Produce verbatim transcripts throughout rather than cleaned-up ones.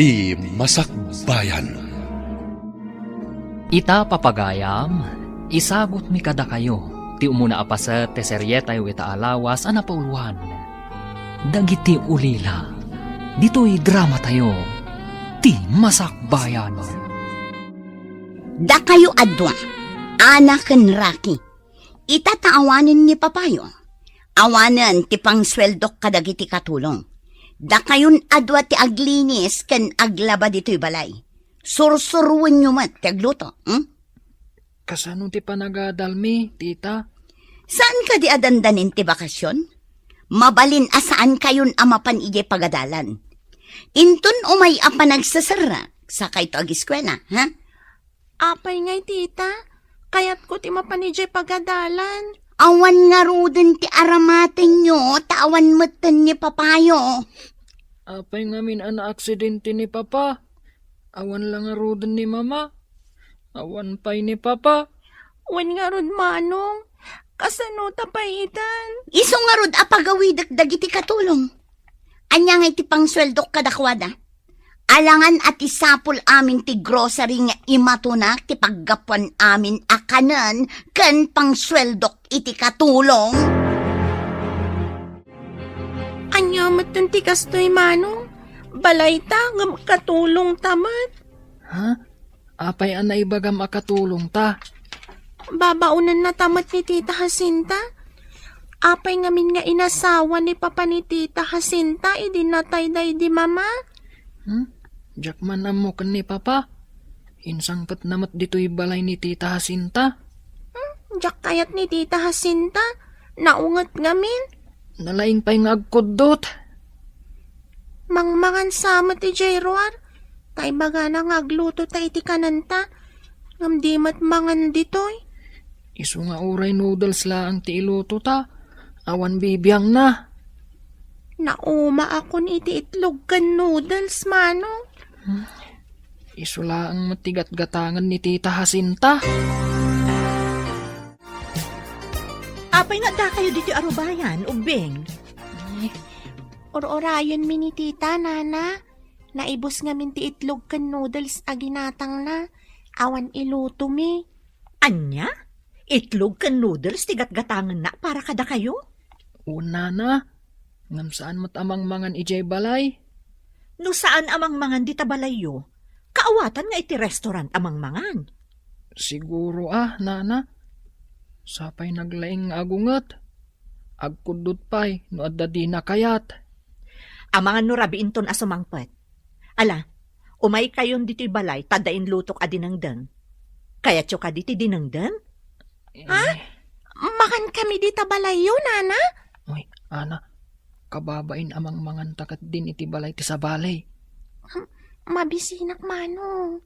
Ti Masakbayan. Ita, papagayam, isagutmi kadakayo ti umuna a paset ti serietayo ita a lawas a napauluan, Dagiti Ulila, ditoy dramatayo, Ti Masakbayan. Dakayo a dua, Ana ken Rocky, ita ta awanen ni papayo, awanen ti pangsueldok kadagiti katulong. Dakayon a dua ti aglinis ken aglaba ditoy balay. Sursuroenyo met ti agluto, hmm? Kasano ti panagadalmi, tita? Saan kadi a dandanin ti bakasyon? Mabalin a saan kayon a mapan idiay pagadalan. Inton umay a panagseserrek, sakayto agiskuela, ha? Apay ngay, tita? Kayatko ti mapan idiay pagadalan. Awan ngaruden ti aramatenyo, ta awan metten ni papayo. Apay ngamin a naaksidente ni papa? Awan la ngaruden ni mama? Awan pay ni papa? Wen ngarud, manong. Kasano ta pay itan? Isu ngarud a pagawidek dagiti katulong. Ania ngay ti pangsueldok kadakuada? Alangan a ti sapul amin ti grocery nga imatunak ti paggapuan amin a kanen ken pangsueldok iti katulong. Ania metten ti kastoy, manong? Balayta, ngem katulongta met. Ha? Apay a naibagam a katulongta? Babaonennata met ni Tita Jacinta. Apay ngamin nga inasawa ni Papa ni Tita Jacinta idi natay daydi Mama? Hmm? Diak man ammo ken ni Papa. Insangpetna met ditoy balay ni Tita Jacinta. Hmm? Diak kayat ni Tita Jacinta. Naunget ngamin. Nalaing pay nga agkuddot. Mangmangan sa met idiay ruar. Ta ibagana nga aglutota iti kanenta, ngem di met mangan ditoy. Isu nga uray noodles laeng ti ilutota, awan bibiangna. Naumaakon iti itlog ken noodles, manong. Hmm. Isu laeng met ti gatgatangen ni Tita Jacinta. Apay nga addakayo ditoy arubayan, ubbing? Ay, ur-urayenmi ni Tita, Nana. Naibus ngamin ti itlog ken noodles a ginatangna. Awan ilutomi. Ania? Itlog ken noodles ti gatgatangenna para kadakayo? Wen, Nana. Ngem saan met a mangmangan idiay balay? No saan a mangmangan dita balayyo, kaawatan nga iti restaurant a mangmangan. Siguro a, Nana. Sapay naglaing nga agunget. Agkuddot pay no adda dina kayat. Amangan no rabiinton a sumangpet. Ala, umaykayon ditoy balay ta adda inlutok a dinengdeng. Kayatyo kadi ti dinengdeng? Eh. Ha? Mangankami dita balayyo, Nana? Uy, Ana, kababain a mangmanganta ketdin iti balay ti sabali. Hmm, mabisinak, Manong.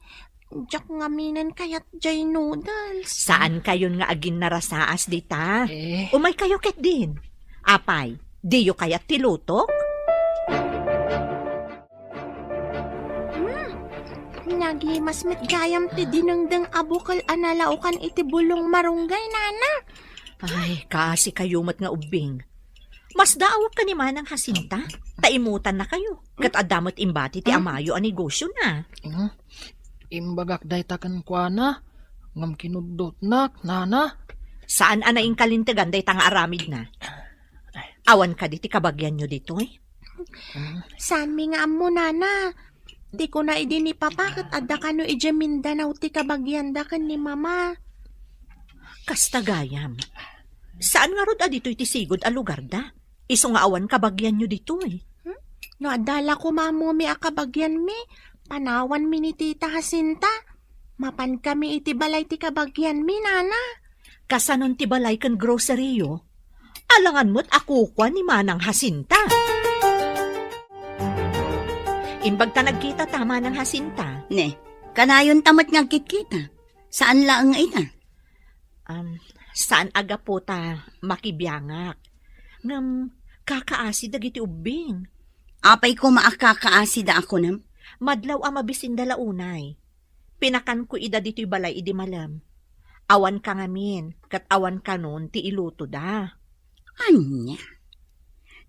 Diak ngaminen kayat jay noodles. Saankayon nga aginnarasaas dita? Eh. Umaykayo ketdin. Apay, diyo kayat ti lutok? Hmm. Nagimas met gayam ti dinengdeng a bukel a nalaokan iti bulong marunggay, Nana. Ay, kaasikayo met nga ubbing. Masdaawak ka ni Manang Jacinta, ta imutannakayo. Ket adda met imbati ti amayo a negosiona. Hmm. Imbagak dayta kenkuana, ngem kinuddotnak, Nana. Saan a naingkalintegan dayta nga aramidna? Awan kadi ti kabagianyo ditoy? Saanmi nga ammo, Nana. Ti kuna idi ni Papa ket adda kano idiay Mindanao ti kabagianda ken ni Mama. Kasta gayam. Saan ngarud a ditoy ti sigud a lugarda? Isu nga awan kabagianyo ditoy. Hmm? No adda la koma ammomi a kabagianmi, panawanmi ni Tita Jacinta. Mapankami iti balay ti kabagianmi, Nana. Kasanon ti balay ken grocery-yo? Alangan met a kukua ni Manang Jacinta. Imbag ta nagkitata, Manang Jacinta. Ne, kanayonta met nga agkitkita. Saan laeng ita? Um, saan a gapu ta makibiangak. Ngem, kakaasi dagiti ubbing. Apay koma a kakaasida a kunam? Madlaw a mabisinda la unay. Pinakanko ida ditoy balay idi malem. Awanka ngamin, ket awan kanon ti ilutoda. Ania?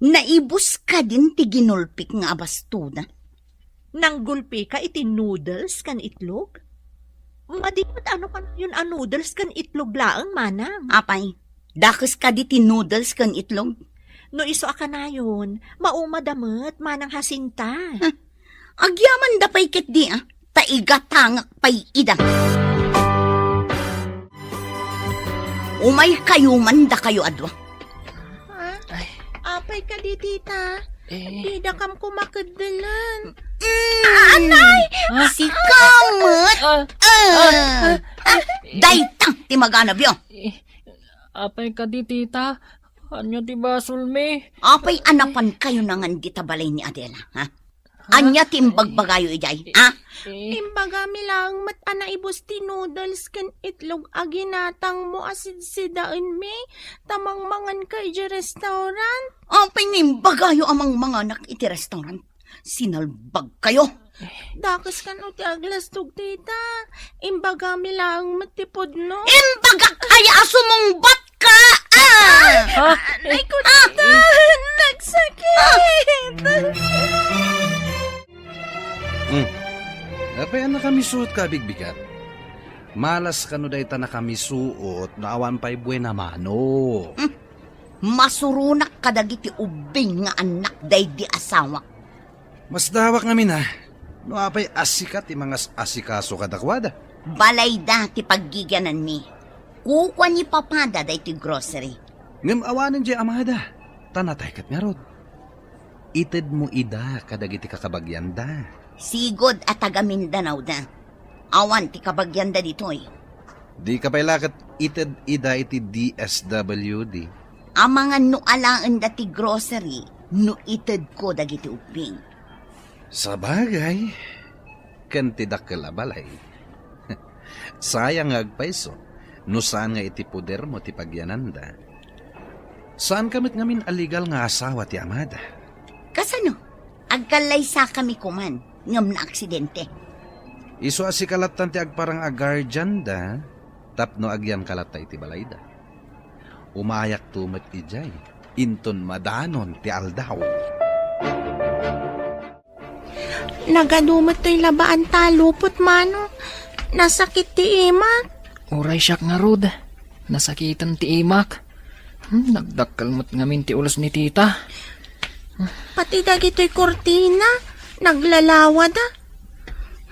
Naibus kadin ti ginulpik nga abastoda? Nanggulpika iti noodles ken itlog? Madi met ano kanayon a noodles ken itlog laeng, manang? Apay, dakes kadi ti noodles ken itlog? No isu a kanayon, maumada met, Manang Jacinta. Huh? Agyamanda pay ketdi, a, ta igatangak pay ida. Umaykayo man dakayo a dua. Ha? Ay. Apay kadi, tita? Eh. Didakam koma keddelen. Mm. Anay! Ha? Sika met! Ah, ah, ah, ah. Dayta ti maganabyo. Eh, apay kadi, tita? Ania ti basolmi? Apay a napankayo nangan dita balay ni Adela, ha? Ha? Ania ti imbagbagayo idiay, ha? Eh. Imbagami laeng met a naibus ti noodles ken itlog a ginatangmo a sidsidaenmi, ta mangmanganka idiay restaurant. Apay nga imbagayo a mangmanganak iti restaurant? Sinalbagkayo. Dakes kano ti aglastog, tita. Imbagami laeng met ti pudno. Imbagak aya a sumungbatka, a! Ha? Ay, ko, tita! Nagsakit! Hmm. Apay a nakamisuotka a bigbigat? Malas kano dayta nakamisuot no awan pay buena mano. Hmm. Masuronak kadagiti ubbing nga annak daydi asawak. Masdawak ngamin a, no apay a sika ti mangas-asikaso kadakuada. Balayda ti paggigiananmi. Kukua ni papada daytoy grocery. Ngem awanen diay amada, ta natay ket ngarud. Itedmo ida kadagiti kakabagianda. Sigud a taga Mindanao da. Awan ti kabagianda ditoy. Dika pay la ket ited ida iti D S W D. Amangan no alaenda ti grocery no itedko dagiti ubbing. Sabagay, ken ti dakkel a balay. Sayang nga agpayso no saan nga iti podermo ti pagiananda. Saanka met ngamin a legal nga asawa ti amada. Kasano? Agkallaysakami koman ngem naaksidente. Isu a sika lattan ti agparang a guardian da, tapno agyanka latta iti balayda. Umayakto met idiay, inton madanon ti aldaw. Nagadu met toy labaan ta lupot, mano. Nasakit ti imak. Uray siak ngarud, nasakiten ti imak. Hmm, nagdakkel met ngamin ti ulos ni tita. Pati dagitoy kurtina, naglalawada.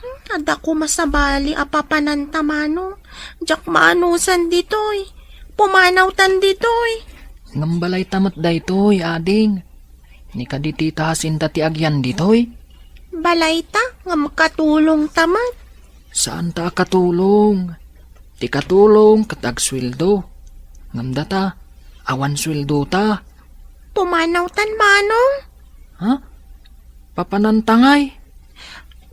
Hmm, adda koma sabali a papananta, mano. Diak maanusan ditoy. Pumanawtan ditoy. Ngem balayta met daytoy, ading. Ni kadi tita Jacinta ti agyan ditoy? Balayta, ngem katulongta met. Saanta a katulong. Ti katulong ket agsueldo. Ngem data, awan sueldota. Pumanawtan, manong? Ha? Papananta ngay?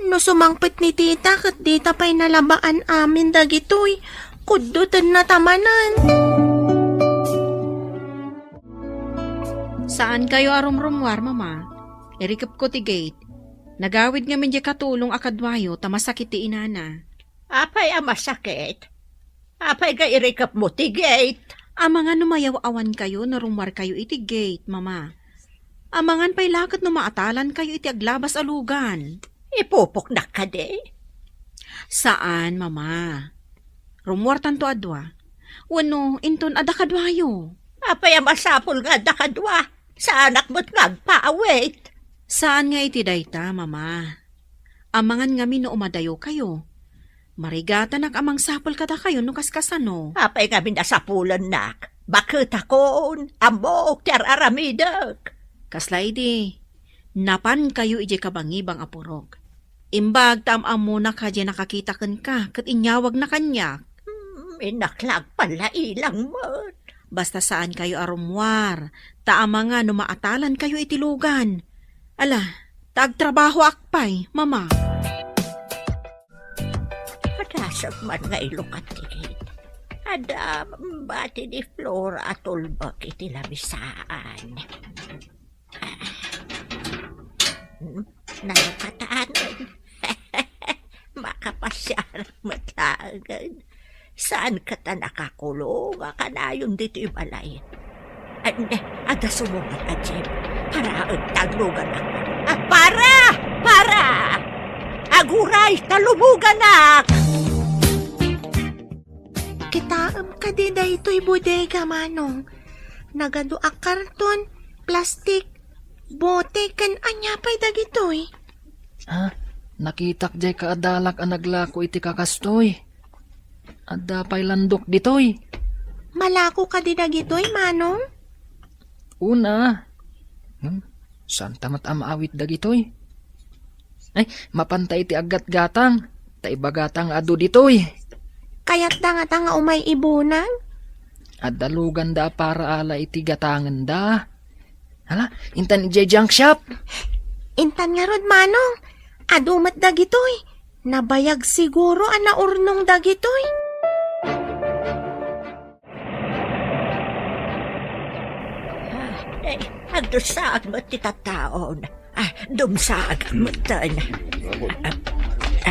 No sumangpet ni tita ket dita pay nalabaan amin dagitoy, kuddutennata manen. Saankayo a rumrummuar, Mama. Irikepko ti gate. Nagawid ngamin diay katulong a kaduayo ta masakit ti inana. Apay a masakit? Apay nga irikepmo ti gate? Amangan no mayaw-awankayo no rummuarkayo iti gate, Mama. Amangan pay la ket no maatalankayo iti aglabas a lugan. Ipupoknak kadi? Saan, Mama. Rummuartanto a dua. Wenno, inton adda kaduayo. Apay a masapul nga adda kadua? Saanak met nga agpaawit. Saan nga iti dayta, Mama. Amangan ngamin no umadayokayo. Marigatanak a mangsapul kadakayo no kaskasano. Apay ngamin a sapulennak? Baketakon, ammok ti ar-aramidek. Kasla idi, napankayo idiay kabangibang a purok. Imbag ta am-ammonak a diay nakakita kenka ket inyawagna kaniak. Hmm, innak la agpanlailang met. Basta saankayo a rummuar, ta amangan no maatalankayo iti lugan. Ala, ta agtrabahoak pay, Mama. Padasek man nga ilukat ti gate. Adda bati ni Flora a tulbek iti lamisaan. Hmm, nalukatan. Makapasiar met laengen. Saan ket a nakakulong a kanayon ditoy balay? Ay, ne, adda sumungbat a jeep. Para agtaglugan ako. Ah, para! Para! Kuray, ta lumuganak! Kitaem kadi daytoy bodega, Manong. Nagadu a karton, plastik, bote, ken ania pay dagitoy? Ah, nakitak jay kaadalak a naglako iti kakastoy. Adda pay landok ditoy. Malako kadi dagitoy, Manong? Una. Hmm, saan ta met a maawit dagitoy? Ay, mapanta iti aggatgatang. Ta ibagata nga adu ditoy. Kayatda ngata nga umay ibunang? Adda luganda a para ala iti gatangenda. Hala, intan idiay junk shop. Intan ngarud, Manong. Adu met dagitoy. Nabayag siguro a naurnong dagitoy. Ah, eh, agdusaag met ti tattaon. Ah, dumsaag metten. Ah,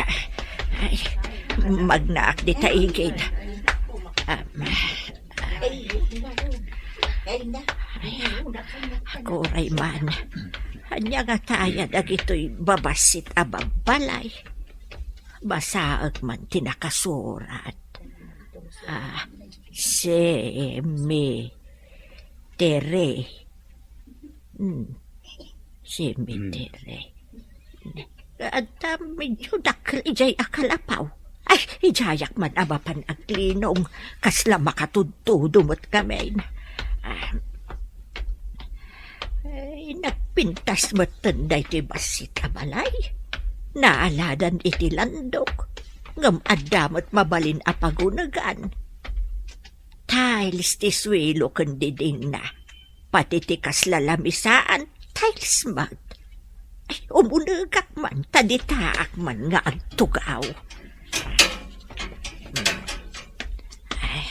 ah, ay, magnaak dita igid. Ah, ay, ay, aguray man. Ania ngata aya dagitoy babassit a babbalay? Basaek man ti nakasurat. Ah, cemetery. Hmm. Cemetery. Adda medyo dakkel idiay a kalapaw. Ay, idiayak man a mapan aglinong. Kasla makatudtudo met ngamin. Ah, ay, nagpintas metten daytoy bassit a balay. Naaladan iti landok. Ngem adda met mabalin a pagunegan. Tiles ti suelo ken didingna. Pati ti kasla lamisaan, tiles met. Ay, umunegak man, ta ditaak man nga agtugaw. Ay,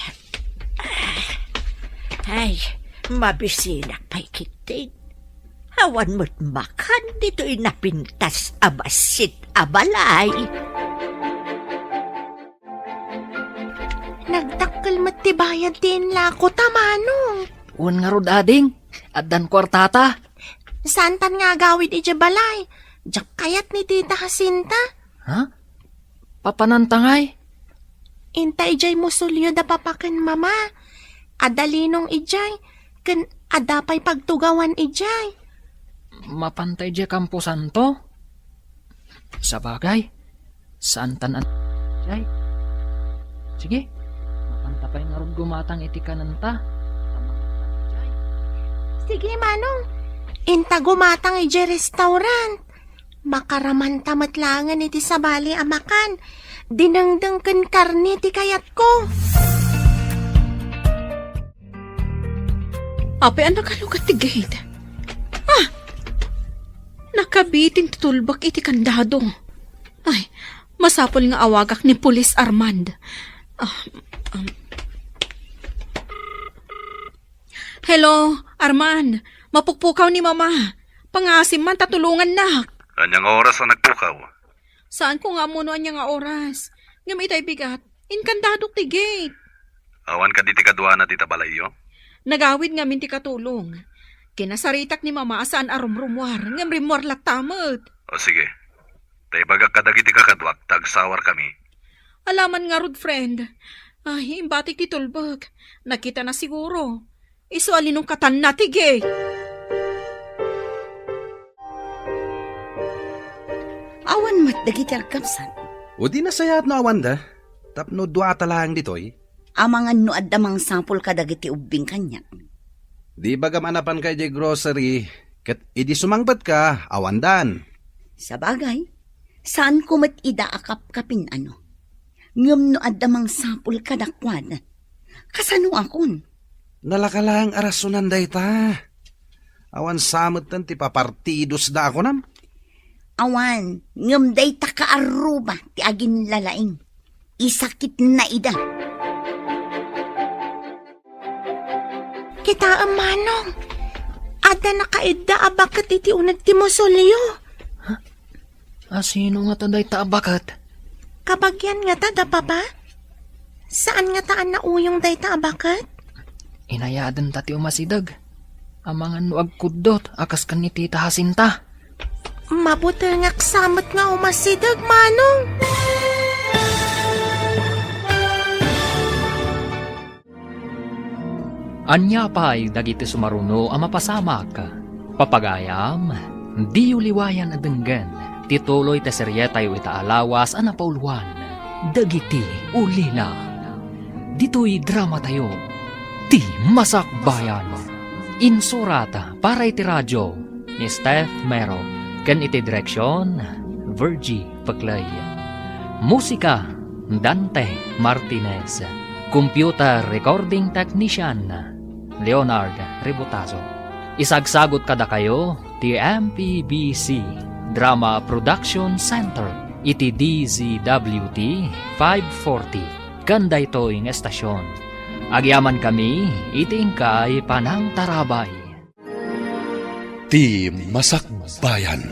ay, mabisinak pay ketdi. Awan met makan ditoy napintas a bassit a balay. Nagdakkel met ti bayad ti inlako ta, Manong. Wen ngarud, ading, addan kuartata. Saantan nga agawid idiay balay. Diak kayat ni Tita Jacinta. Ha? Papananta ngay? Inta idiay musolyo da papa ken mama. Adda linong idiay, ken adda pay pagtugawan idiay. Mapanta idiay kamposanto? Sabagay, saantan a-, jay. Sige, mapanta pay ngarud gumatang iti kanenta. Sige, Manong. Inta gumatang idiay restaurant. Makaramanta met laengen iti sabali a makan. Dinengdeng ken karne ti kayatko. Apay a nakalugat ti gate? Ah! Nakabitin ti tulbek iti kandado. Ay, masapul nga awagak ni Pulis Armand. Ah, um. Hello, Armand. Mapukpukaw ni Mama. Pangaasim man ta tulongannak. Ania nga oras a nagpukaw? Saanko nga ammo no ania nga oras. Ngem itay bigat, inkandadok ti gate. Awan kadi ti kaduana dita balayyo? Nagawid ngamin ti katulong. Kinasaritak ni Mama a saan a rumrumuar, ngem rimmuar latta met. O sige. Ta ibagak kadagiti kakaduak ta agsawarkami. Alaman ngarud, friend. Ay, imbatik ti tulbek. Nakitana siguro. Isu a linungkatanna ti gate. Awan met dagiti agkabsat. O di nasayaat no awanda, tapno duata laeng ditoy. Amangan no adda mangsapul kadagiti ubbing kaniak. Di bagam a napanka idiay grocery, ket idi sumangpetka, awandan. Sabagay, saanko met ida a kapkapin, ano. Ngem no adda mangsapul kadakuada, kasanoakon? Nalaka laeng a rasonan dayta. Awan sa metten ti papartidosda a kunam? Awan, ngem dayta kaarruba ti aginlalaing. Isakitna ida. Kitaem, Manong, adda nakaidda a baket iti uneg ti musolyo. A, sino ngata dayta a baket? Kabagian ngata da Papa? Saan ngata a nauyong dayta a baket? Inayadenta ti umasideg. Amangan no agkuddot a kas ken ni Tita Jacinta. Mabutengak sa met nga umasideg, Manong. Ania pay dagiti sumaruno a mapasamak? Papagayam, diyo liwayan a denggen ti tuloy ti serietayo ita a lawas a napauluan, Dagiti Ulila. Ditoy dramatayo, Ti Masakbayan. Insurat para iti radio ni Steph Mero ken iti direksion, Virgie Peclay. Musika, Dante Martinez. Computer recording technician, Leonard Rebotazo. Isagsagot kadakayo ti M P B C Drama Production Center iti D Z W T five forty ken daytoy nga estasion. Agyamankami iti inkay panangtarabay. Ti Masakbayan.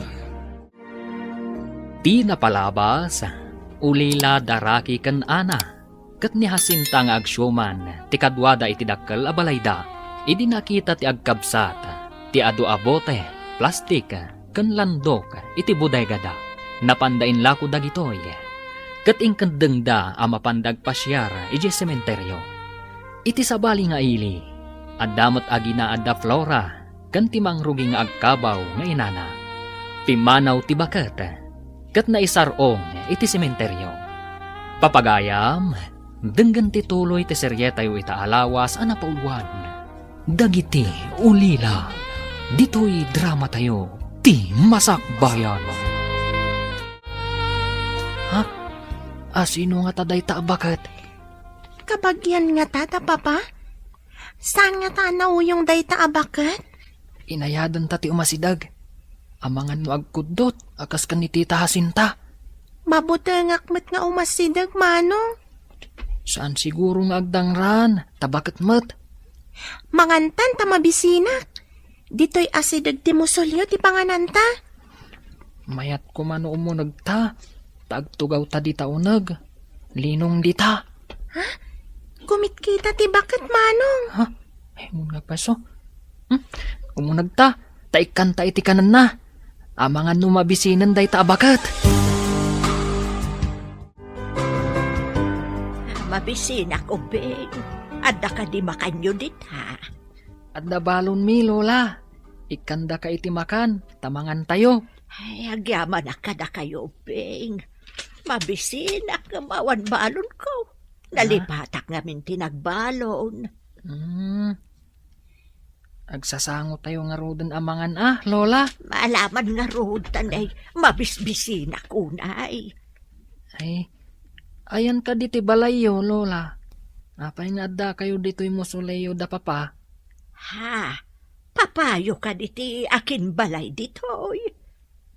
Ti napalabas, ulila da Rocky ken Ana, ket ni Jacinta nga agsiuman ti kaduada iti dakkel a balayda. Idi nakita ti agkabsat ti adu a bote, plastik, ken landok iti bodegada, napanda inlako dagitoy, ket inkeddengda a mapanda agpasiar idiay sementerio. Iti sabali nga ili, adda met aginaad da Flora ken ti mangrugi nga agkabaw nga inana. Pimmanaw ti baket ket naisar-ong iti sementerio. Papagayam, denggen ti tuloy ti serietayo ita a lawas a napauluan, Dagiti Ulila. Ditoy dramatayo, Ti Masakbayan. Ha? Asino ngata dayta a baket? Kabagian ngata ta, Papa? Saan ngata a nauyong dayta a baket? Inayadenta ti umasideg. Amangan no agkuddot a kas ken ni Tita Jacinta. Mabutengak met nga umasideg, Manong. Saan siguro nga agdangran, ta baket met. Mangantan ta mabisinak. Ditoy asideg ti musolyo ti pangananta. Mayat koma no umunegta, ta agtugawta dita uneg. Linong dita. Ha? Kumitkita ti baket, Manong. Ha? Ay, muna paso. Hmm? Umunegta, ta ikkanta iti kanenna. Amangan no mabisinen dayta a baket. Mabisinak, Ubing. Adda kadi makanyo dita? Adda balonmi, Lola. Ikkandaka iti makan, ta mangantayo. Ay, agyamanak kadakayo, Ubing. Mabisinak ngem awan balonko. Ah? Nalipatak ngamin ti nagbalon. Hmm. Agsasangotayo ngaruden a mangan a, Lola? Maalaman ngarud, ta nay, mabisbisinak unay. Ay, ayan kadi ti balayyo, Lola? Apay nga addakayo ditoy musolyo da Papa? Ha? Papayo kadi ti akinbalay ditoy?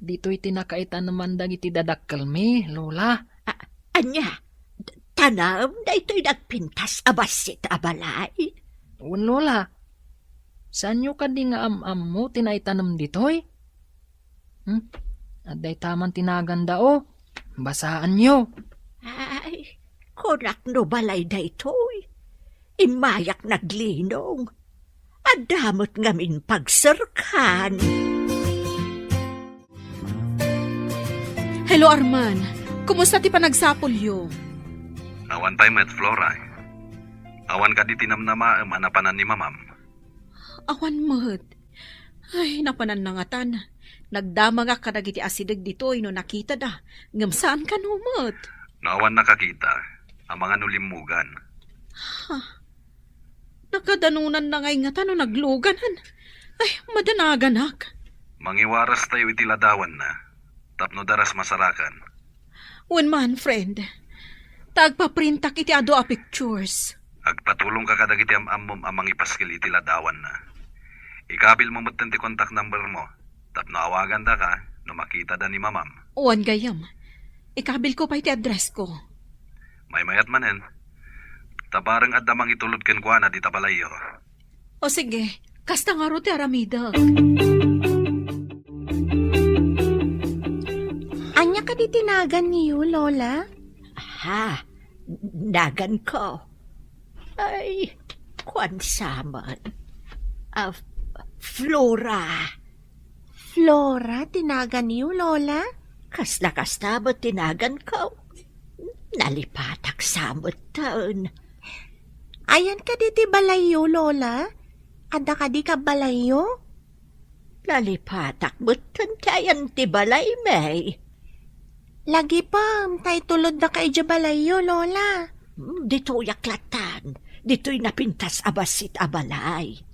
Ditoy ti nakaitaneman dagiti dadakkelmi, Lola. A-, ania? Tanem daytoy nagpintas a bassit a balay? Wen, Lola. Saanyo kadi nga am-ammo ti naitanem ditoy? Hmm? Adda itaman ti naganda, o. Basaanyo. Ay, kunak no balay daytoy. Immayak naglinong. Adda met ngamin pagserkan. Hello, Arman. Kumusta ti panagsapulyo? Awan pay met, Flora. Awan kadi ti namnamaem a napanan ni Mamam? Awan met. Ay, napananna ngatan. Nagdamagak kadagiti asideg ditoy no nakitada, ngem saan kano met. No awan nakakita, amangan no limmugan. Ha? Nakadanonanna ngay ngata no nagluganan. Ay, madanaganak. Mangiwarastayo iti ladawanna, tapno daras masarakan. Wen man, friend. Ta agpaprintak iti adu a pictures. Agpatulongka kadagiti am-ammom a mangipaskil iti ladawanna. Ikabilmo metten ti contact number mo, tapno awagandaka no makitada ni Mamam. Wen gayam. Ikabilko pay ti addressko. Maymayat manen. Ta bareng adda mangitulod kenkuana dita balayyo. O sige, kasta ngarud ti aramidek. Ania kadi ti naganyo, Lola? Ha? Naganko? Ay, kuan sa man. Ah, Flora. Flora ti naganyo, Lola? Kasla kasta met ti naganko. Nalipatak sa metten. Ayan kadi ti balayyo, Lola? Adda kadi kabbalayyo? Nalipatak metten ti ayan ti balay, May. Lagipem, ta itulodda ka idiay balayyo, Lola. Hmm, ditoyak lattan. Ditoy napintas a bassit a balay.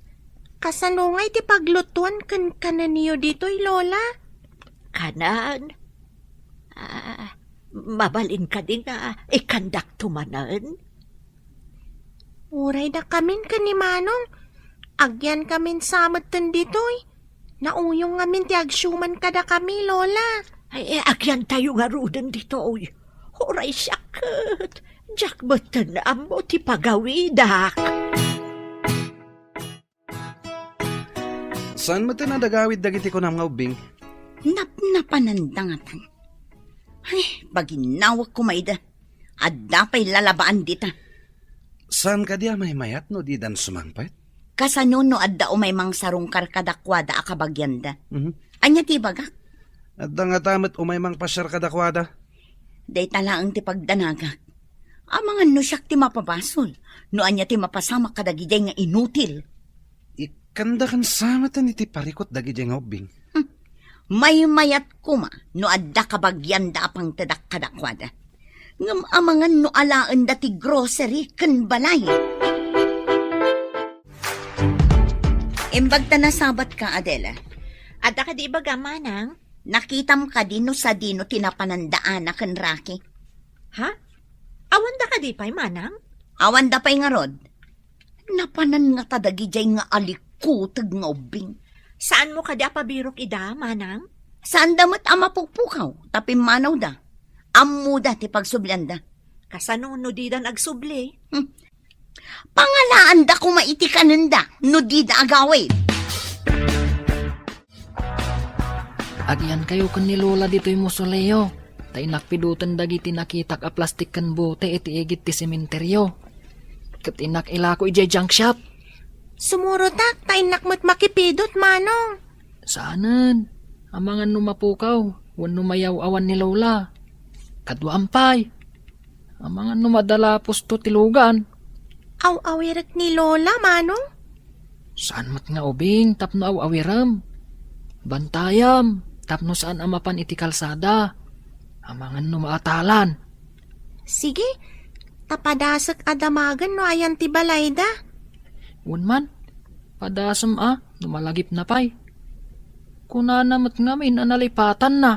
Kasano ngay ti paglutuan ken kanenyo ditoy, Lola? Kanen? Ah, mabalin kadi nga ikandakto manen? Uray dakamin ken ni Manong, agyankamin sa metten ditoy. Nauyong ngamin ti agsiuman kadakami, Lola. Ay, eh, agyantayo ngaruden ditoy. Uray siak ket, diak metten ammo ti pagawidak. Saan metten a nagawid dagiti kunam nga ubbing? Napnapananda ngatan. Ay, paginnawek koma ida. Adda pay lalabaan dita. Saan kadi a maymayat no didan sumangpet? Kasano no adda umay mangsarungkar kadakuada a kabagianda? Mhm. Ania ti ibagak? Adda ngata met umay mangpasiar kadakuada. Dayta laeng ti pagdanagak. Amangan no siak ti mapabasol, no ania ti mapasamak kadagidiay nga inutil. Ikkandakan sa metten iti parikut dagidiay nga ubbing. Hmm. Maymayat koma no adda kabagianda a pangtedak kadakuada. Ngem amangan no alaenda ti grocery ken balay. Imbag ta nasabat ka, Adela. Adda kadi ibaga, Manang? Nakitam kadi no sadino ti napananda Ana ken Rocky? Ha? Awanda kadi pay, Manang? Awanda pay ngarud. Napanan ngata dagidiay nga alikuteg nga ubbing. Saanmo kadi a pabirok ida, Manang? Saanda met a mapukpukaw, ta pimmanawda. Ammoda ti pagsublianda. Kasano no didan agsubli? Hmm. Pangalaanda koma iti kanenda no dida agawid. Agyankayo ken ni Lola ditoy mausoleo, ta innak piduten dagiti nakitak a plastik ken bote iti igid ti sementerio. Ket innak ilako idiay junk shop. Sumurotak, ta innak met makipidut, Manong. Saanen, amangan no mapukaw, wenno mayaw-awan ni Lola. Kaduam pay. Amangan no madala pusto ti lugan. Aw-awirek ni Lola, Manong? Saan met nga ubing tapno aw-awirem. Bantayam tapno saan a mapan iti kalsada. Amangan no maatalan. Sige, ta padasek a damagen no ayan ti balayda. Wen man, padasem a no malagipna pay. Kunana met ngamin a nalipatanna.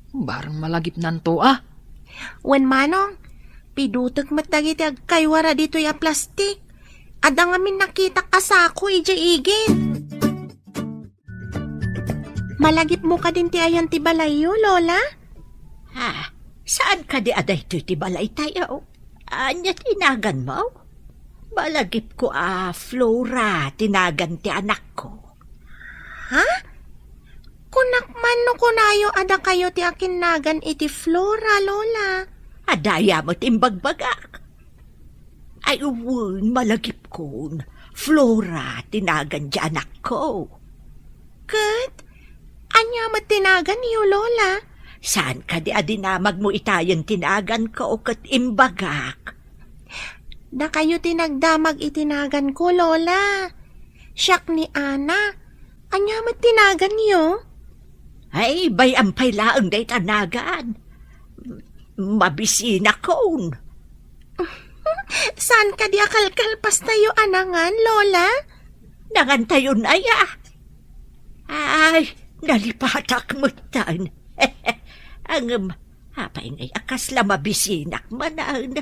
Bareng malagipnanto a. Wen Manong, pidutek met dagiti agkaywara ditoy a plastik. Adda ngamin nakitak a sako idiay igid. Malagipmo kadin ti ayan ti balayyo, Lola? Ha? Saan kadi a daytoy ti balaytayo? Ania ti naganmo? Malagipko a Flora ti nagan ti anakko. Ha? Kunak man no kunayo a dakayo ti akinnagan iti Flora, Lola. Adda aya met imbagbagak. Ay, wen, malagipkon. Flora ti nagan ti anakko. Ket, ania met ti naganyo, Lola? Saan kadi a dinamagmo itayen ti naganko ket imbagak? Dakayo ti nagdamag iti naganko, Lola. Siak ni Ana. Ania met ti naganyo? Ay, bay-am pay laeng dayta nagan. Mabisinakon. Saan kadi a kalkalpastayo a nangan, Lola? Nangantayon aya? Ay, nalipatak metten. Ngem, apay ngay a kasla mabisinak manen?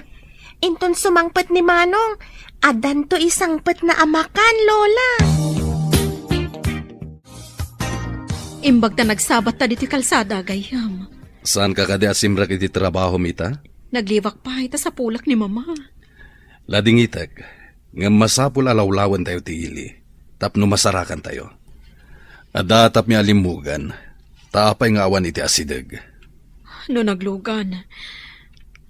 Inton sumangpet ni Manong, addanto isangpetna a makan, Lola. Imbag ta nagsabatta ditoy kalsada, gayyem. Saanka kadi a simrek iti trabahom ita? Nagliwak pay ta sapulak ni Mama. Ladingitek, ngem masapul a lawlawentayo ti ili, tapno masarakantayo. Adda tapmi a limmugan, ta apay nga awan iti asideg? No naglugan,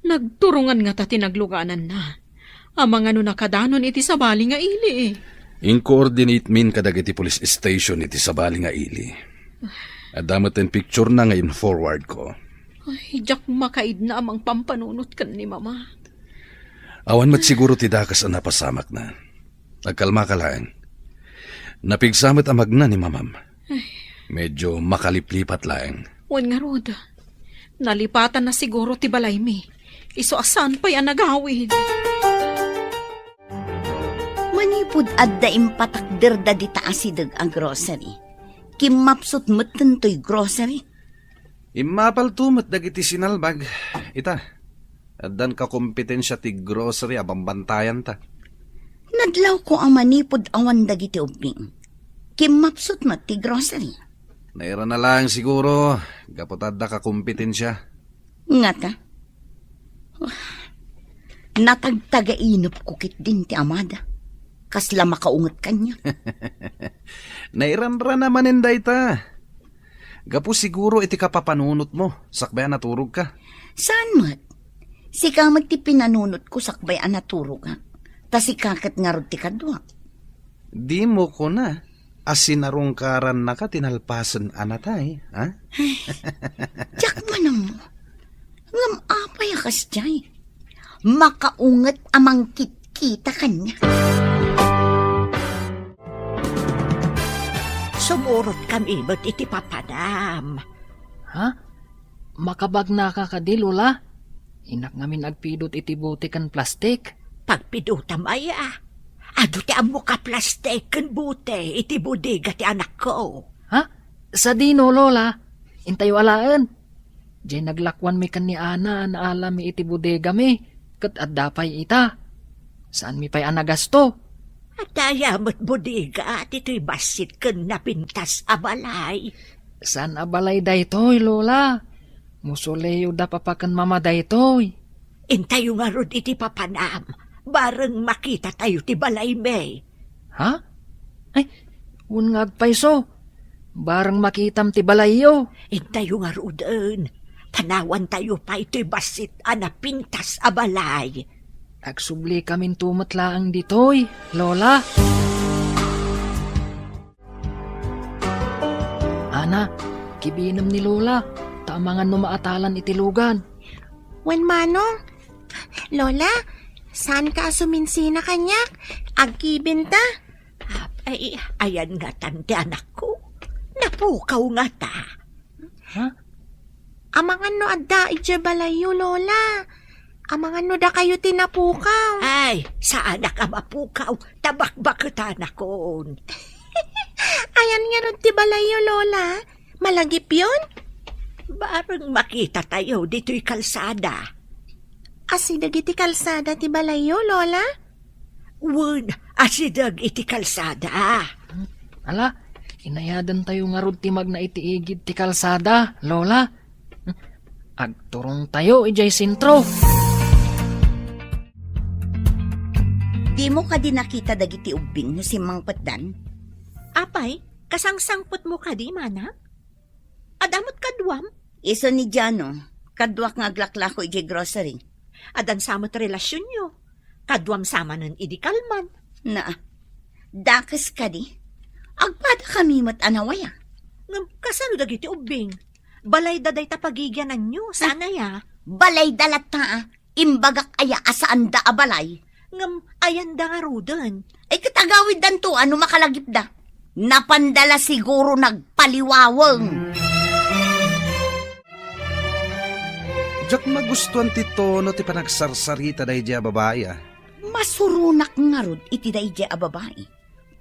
nagturongan ngata ti naglugananna. Amangan no nakadanon iti sabali nga ili. Inkoordinate min kadagiti police station iti sabali nga ili. Adda met ti picture na nga in-forward ko. Ay, diak makaidna a mangpampanunot ken ni Mama. Awan met siguro ti dakes a napasamakna. Agkalmaka laeng. Napigsa met a magna ni Mamam. Ay. Medyo makaliplipat laeng. Wen ngarud, nalipatanna siguro ti balaymi. Isu a saan pay a nagawid. Manipud adda impatakderda dita asideg a grocery, kimmapsut metten toy grocery. Immapalto met dagiti sinalbag. Ita, addan kakompetensia ti grocery a bambantayan ta. Nadlawko a manipud awan dagiti ubbing, kimmapsut met ti grocery. Nairana laeng siguro, gapu ta adda kakompetensia. Ngata? Natagtagainepko ketdin ti amada. Kasla makaunget kaniak. Nairanrana manen dayta. Gapu siguro iti kapapanunotmo, sakbay a naturogka. Saan met? Sika met ti pinanunotko sakbay a naturogak. Ta sika ket ngarud ti kaduak. Dimo kuna a sinarungkarannaka ti nalpasen a natay, ha? Diak man ammo. Ngem apay a kasdiay? Makaunget a mangkitkita kaniak. Sumurotkami met iti papanam. Ha? Makabagnaka kadi, Lola? Innak ngamin agpidut iti bote ken plastik. Pagpidutam aya? Adu ti ammok a plastik ken bote iti bodega ti anakko. Ha? Sadino, Lola? Intayo alaen. Diay naglakuanmi ken ni Ana a naalami iti bodegami, ket adda pay ita. Saanmi pay a nagasto. Adda aya met bodega ditoy bassit ken napintas a balay? Saan a balay daytoy, Lola. Musoleo da papa ken mama daytoy. Intayo ngarud iti papanam. Bareng makitatayo ti balaymi. Ha? Ay, wen nga agpayso. Bareng makitam ti balayyo. Intayo ngaruden. Panawantayo pay toy bassit a napintas a balay. Agsubli kaminto met laeng ditoy, Lola. Ana, kibinem ni Lola, ta amangan no maatalan iti lugan. Wen manong, Lola, saanka a suminsina kaniak? Agkibinta. Ay, ayan ngatan ti anakko. Napukaw ngata. Ha? Amangan no adda idiay balayyo, Lola. Amangan no dakayo ti napukaw. Ay, saanak a mapukaw, ta bakbaketanakon. Ayan ngarud ti balayyo, Lola. Malagipyon? Bareng makitatayo ditoy kalsada. Asideg iti kalsada ti balayyo, Lola? Wen, asideg iti kalsada. Ala, inayadentayo ngarud ti magna iti igid ti kalsada, Lola. Agturongtayo idiay sentro. Dimo kadi nakita dagiti ubbing no simmangpetdan? Apay, kasangsangpetmo kadi, manang? Adda met kaduam? Isu ni Jano, kaduak nga aglaklako idiay grocery. Addan sa met relasionyo. Kaduam sa manen idi kalman. Naa. Dakes kadi? Agpadakami met a nawaya. Ngem kasano dagiti ubbing? Balayda dayta pagigiananyo, saan aya? Balayda latta, a. Imbagak aya a saanda a balay? Ngem ayanda ngaruden? Ay, ket agawiddanto a no makalagipda. Napanda la siguro nagpaliwaweng. Diak magustuan ti tono ti panagsarsarita daydiay a babai, a. Masuronak ngarud iti daydiay a babai.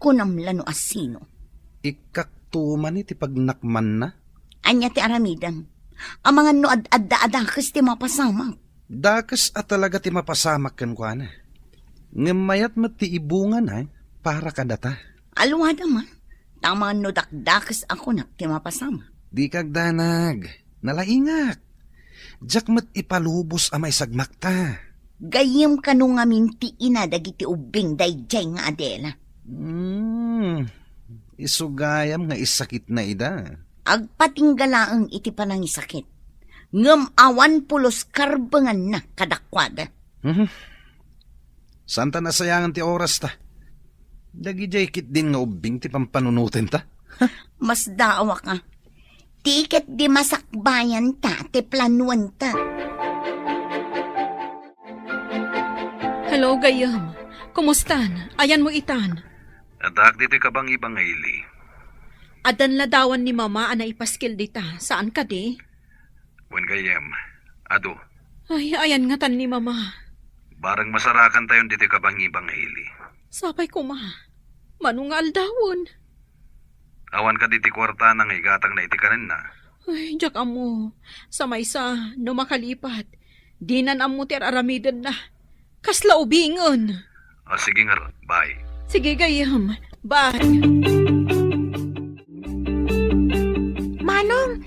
Kunam la no asino. Ikkakto man iti pagnakmanna? Ania ti aramidem? Amangan no ad-adda a dakes ti mapasamak. Dakes a talaga ti mapasamak kenkuana. Ngem mayat met ti ibungana para kadata. Aluada man, ta amangan no dakdakes a kunak ti mapasamak. Dika agdanag. Nalaingak. Diak met ipalubos a maisagmakta. Gayyem kano ngamin ti ina dagiti ubbing daydiay nga Adela. Hmm, isu gayam nga isakitna ida. Agpatingga laeng iti panangisakit. Ngem awan pulos karbenganna kadakuada. Mhm. Saanta nasayangan ti orasta. Dagidiay ketdin nga ubbing ti pampanunotenta. Masdaawak a. Ti ket di masakbayanta ti planuanta. Hello, gayyem. Kumustan? Ayanmo itan? Addaak ditoy kabangiba nga ili. Addan ladawan ni Mama a naipaskil dita, saan kadi? Wen, gayyem, adu. Ay, ayan ngatan ni Mama. Bareng masarakantayon ditoy kabangiba nga ili. Sapay koma. Mano nga aldawen? Awan kadi ti kuartana nga igatangna iti kanenna? Ay, diak ammo. Sa maysa, no makalipat, dinan ammo ti ar-aramidenna. Kasla ubingen. Ah, sige ngarud, bye. Sige, gayyem. Bye. Manong,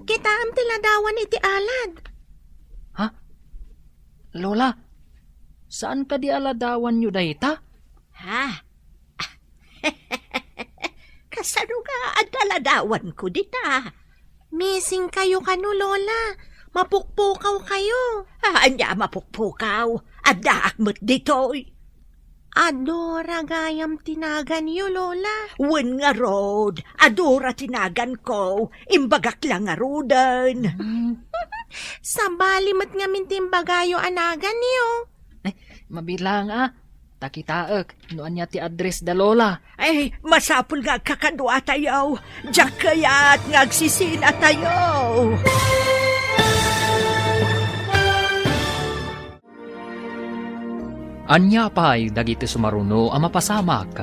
kitaem ti ladawan iti alad. Ha? Lola, saan kadi a ladawanyo dayta? Ha? Kasano nga adda ladawanko dita? Missing kayo kano, Lola. Mapukpukaw kayo. Ah, ania mapukpukaw? Addaak met ditoy. Adora gayam ti naganyo, Lola. Wen ngarud, adora ti naganko. Imbagak la ngaruden. Hmm. Sabali met ngamin ti imbagayo a naganyo. Ay, mabilang a. Ta kitaek no ania ti address da Lola. Ay, masapul nga agkakaduatayo. Diak kayat nga agsisinatayo. Ania pay dagiti sumaruno a mapasamak?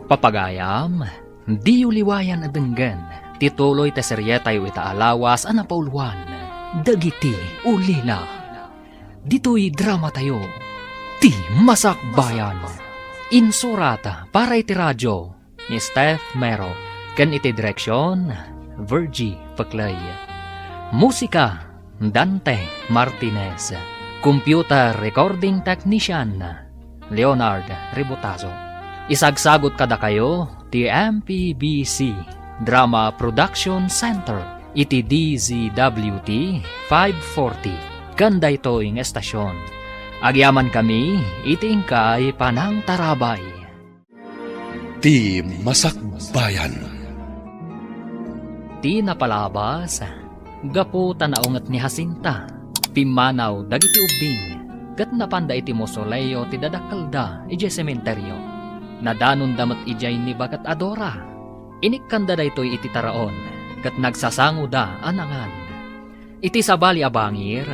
Papagayam, diyo liwayan a denggen ti tuloy ti serietayo ita a lawas a napauluan, Dagiti Ulila. Ditoy dramatayo, Ti Masakbayan. Insurat para iti radio ni Steph Mero ken iti direksion, Virgie Peclay. Musika, Dante Martinez. Computer recording technician, Leonard Rebotazo. Isagsagut kadakayo ti M P B C Drama Production Center iti D Z W T five forty. Ken daytoy nga estasion, agyamankami iti inkay panangtarabay. Ti Masakbayan. Ti napalabas, gapu ta naunget ni Jacinta, pimmanaw dagiti ubbing, ket napanda iti mausoleo ti dadakkelda idiay sementerio. Nadanonda met idiay ni Baket a Dora. Inikkanda daytoy iti taraon, ket nagsasangoda a nangan. Iti sabali a bangir,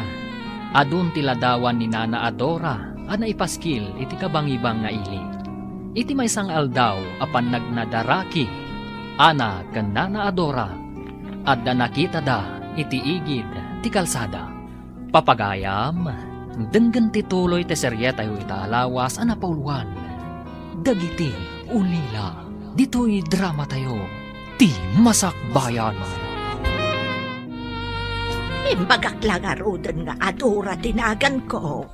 adun ti ladawan ni Nana a Dora a naipaskil iti kabangibang nga ili. Iti maysa nga aldaw a pannagnadaraki, Ana ken Nana a Dora, adda nakitada iti igid ti kalsada. Papagayam, denggen ti tuloy ti serietayo ita a lawas a napauluan, Dagiti Ulila. Ditoy dramatayo, Ti Masakbayan. Imbagak la ngaruden nga adora ti naganko.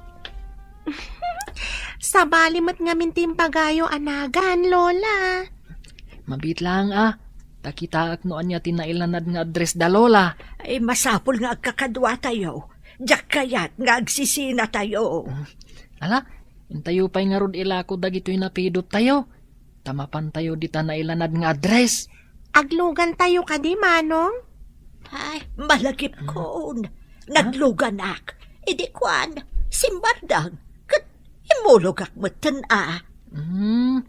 Sabali met ngamin ti imbagayo a nagan, Lola. Mabiit laeng a, ta kitaek no ania ti nailanad nga address da Lola. Ay, masapul nga agkakaduatayo. Diak kayat nga agsisinatayo. Ala, intayo pay ngarud ilako dagitoy napidottayo. Ta mapantayo dita nailanad nga address. Aglugantayo kadi, Manong? Ay, malagipkon. Nagluganak. Idi kuan, simbardang. Ket immulogak metten a. Hmm,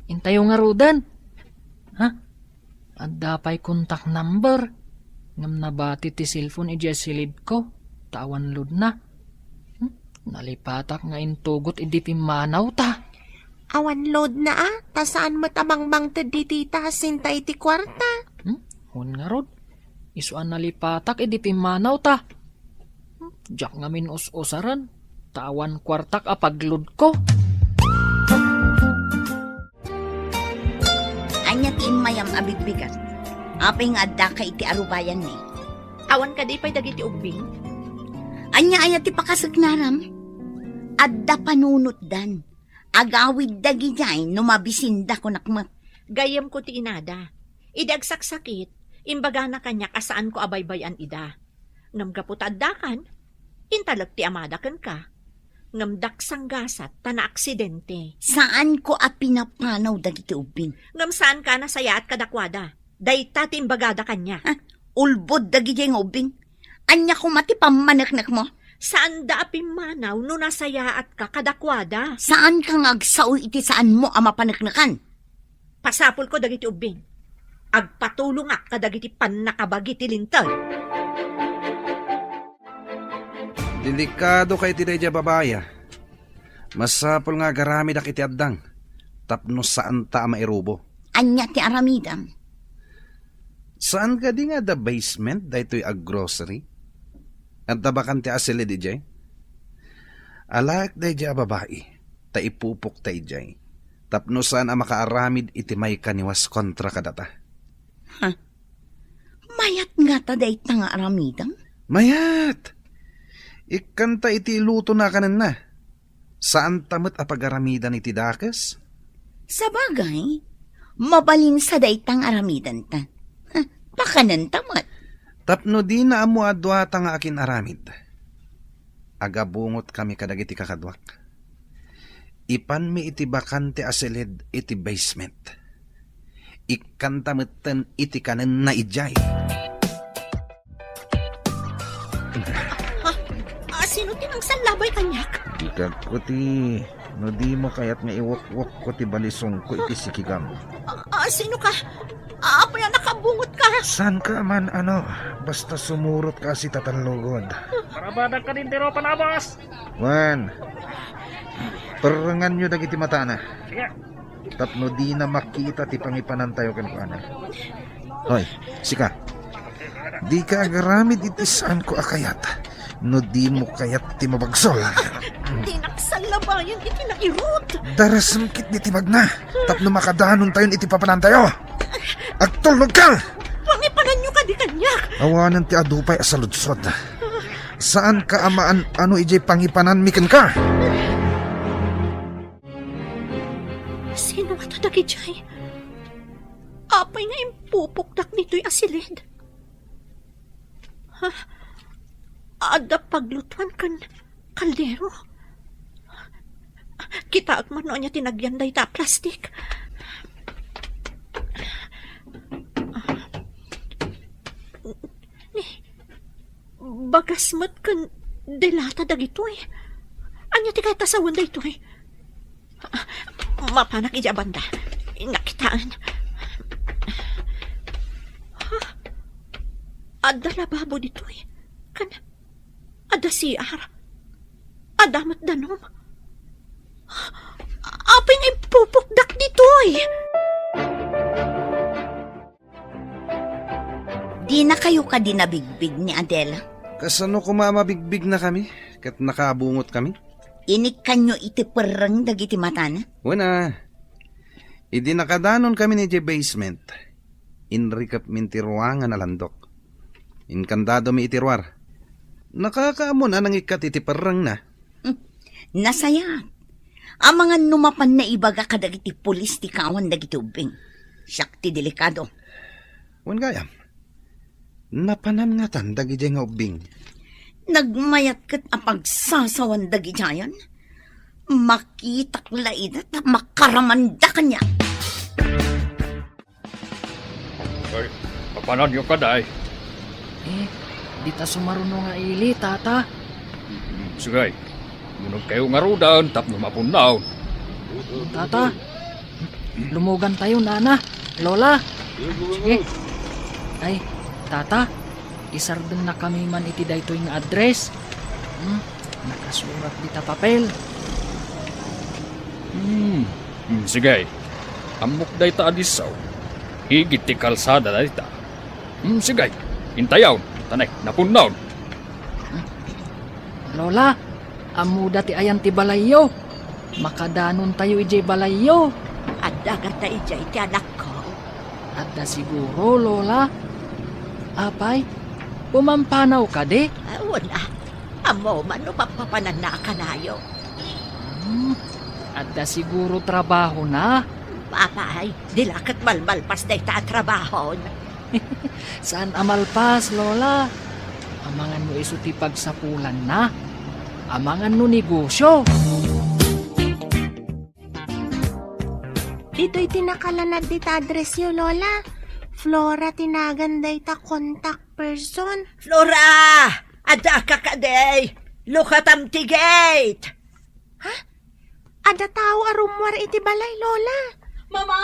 intayo ngaruden. Ha? Adda pay contact number. Ngem nabati ti cellphone idiay silidko. Ta awan loadna. Hmm? Nalipatak nga intugot idi pimmanawta. Awan loadna a, ta saan met a mangbangted dita Jacinta iti kuarta. Hmm? Wen ngarud, isu a nalipatak idi pimmanawta. Hmm? Diak ngamin us-usaren, ta awan kuartak a pagloadko. Ania ti immayam a bigbigat? Apay nga addaka iti arubayanmi? Awan kadi pay dagiti ubbing? Ania aya ti pakasagnaram? Adda panunotdan. Agawidda idiay no mabisinda, kunak met. Gayyemko ti inada. Idi agsaksakit, imbagana kaniak a saanko a baybay-an ida. Ngem gapu ta addakan, intalek ti amada kenka. Ngem diak sanggasat ta naaksidente. Saanko a pinapanaw dagiti ubbing. Ngem saanka a nasayaat kadakuada. Dayta ti imbagada kaniak. Ah, ulbod dagidiay nga ubbing. Ania koma ti pammaneknekmo? Saanda a pimmanaw no nasayaatka kadakuada. Saanka nga agsao iti saanmo a mapaneknekan. Pasapulko dagiti ubbing. Agpatulongak kadagiti pannakabagi ti linteg. Delikadoka iti daydiay a babai, a. Masapul nga agaramidak iti addang tapno saanta a mairubo. Ania ti aramidem? Saan kadi nga adda basement daytoy a grocery? Adda bakante a silid idiay? Alaek daydiay a babai, ta ipupokta idiay, tapno saan a makaaramid iti maikaniwas kontra kadata. Ha? Mayat ngata dayta nga aramidem? Mayat! Ikkanta iti ilutona a kanenna. Saanta met a pagaramidan iti dakes? Sabagay, mabalinsa dayta nga aramidenta. Ha, pakanenta met. Tapno dina ammo a duata nga akin-aramid, agabungotkami kadagiti kakaduak. Ipanmi iti bakante a silid iti basement. Ikkanta metten iti kanenna idiay. Ha? Ah, sino ti nangsallabay kaniak? Dikagko ti, no dimo kayat nga iwakwakko ti balisongko iti sikigam. Ah, ah, sino ka? Ah, apay a nakabungot ka? Saan ka man, ano, basta sumurot ka si tatallugod. Parabadag ka din, Tiro Panabas! Wen, perrenganyo dagiti matana. Sige. Tapno dina makita ti pangipanantayo kenkuana. Hoy, sika. Dika agaramid iti saanko a kayat no dimo kayat ti mabagsol. Dinak sallabayan iti nairut. Darasem ketdi ti magna tapno makadanontayon iti papanantayo. Agtulnog ka! Pangipananyo kadi kaniak. Awanen ti adu pay a saludsod. Saan ka a maan-ano idiay pangipananmi kenka? Sino ngata dagidiay? Apay nga impupokdak ditoy a silid? Ha? Adda paglutuan ken kaldero? Kitaek man no ania ti nagyan dayta a plastik. Ni, bagas met ken delata dagitoy. Ania ti kayat a sawen daytoy? Mapanak idiay a banda. Nakitaen. Ha? Adda lababo ditoy. Ken adda C R. Adda met danum. Apay nga impupokdak ditoy? Dinakayo kadi nabigbig ni Adela? Kasano koma a mabigbigna kami ket nakabungot kami? Inikkanyo iti perreng dagiti matana? Wen a, idi nakadanon kami idiay basement, inrikepmin ti ruangan a landok. Inkandadomi iti ruar. Nakakaammoan a nangikkat iti perrengna. Hmm. Nasayaat. Amangan no mapan naibaga kadagiti pulis ti kawan dagiti ubbing. Siak ti delikado. Wen gayam, napanan ngatan dagidiay nga ubbing? Nagmayat ket a pagsasawan dagidiayen. Makitak la ida ta makaramanda kaniak. Ay, papananyo kadi? Eh, dita sumaruno nga ili, tata. Sige, munogkayo ngaruden tapno mapunnaw. Tata, lumogantayo, nana, lola. Sige. Ay, tata, isardengna kami man iti daytoy nga address. Hmm, nakasurat dita papel. Hmm. Hmm, sige. Ammok dayta a disso. Igid ti kalsada dayta. Hmm, sige. Intayon. Tanek, napunnaw. Lola, ammoda ti ayan ti balayyo. Makadanontayo idiay balayyo. Adda ngata idiay ti anakko? Adda siguro, Lola. Apay, pumampanaw kadi? Ah, wen a. Ammom no papapananna a kanayo. Hmm, adda siguro trabahona. Apay, di la ket malmalpas dayta a trabahon. Saan a malpas, Lola. Amangan no isu ti pagsapulanna. Amangan no negosyo. Ditoy ti nakalanad dita addressyo, Lola. Flora ti nagan dayta kontak person. Flora! Adda ka kadi! Lukatam ti gate! Ha? Adda tao a rummuar iti balay, Lola. Mama!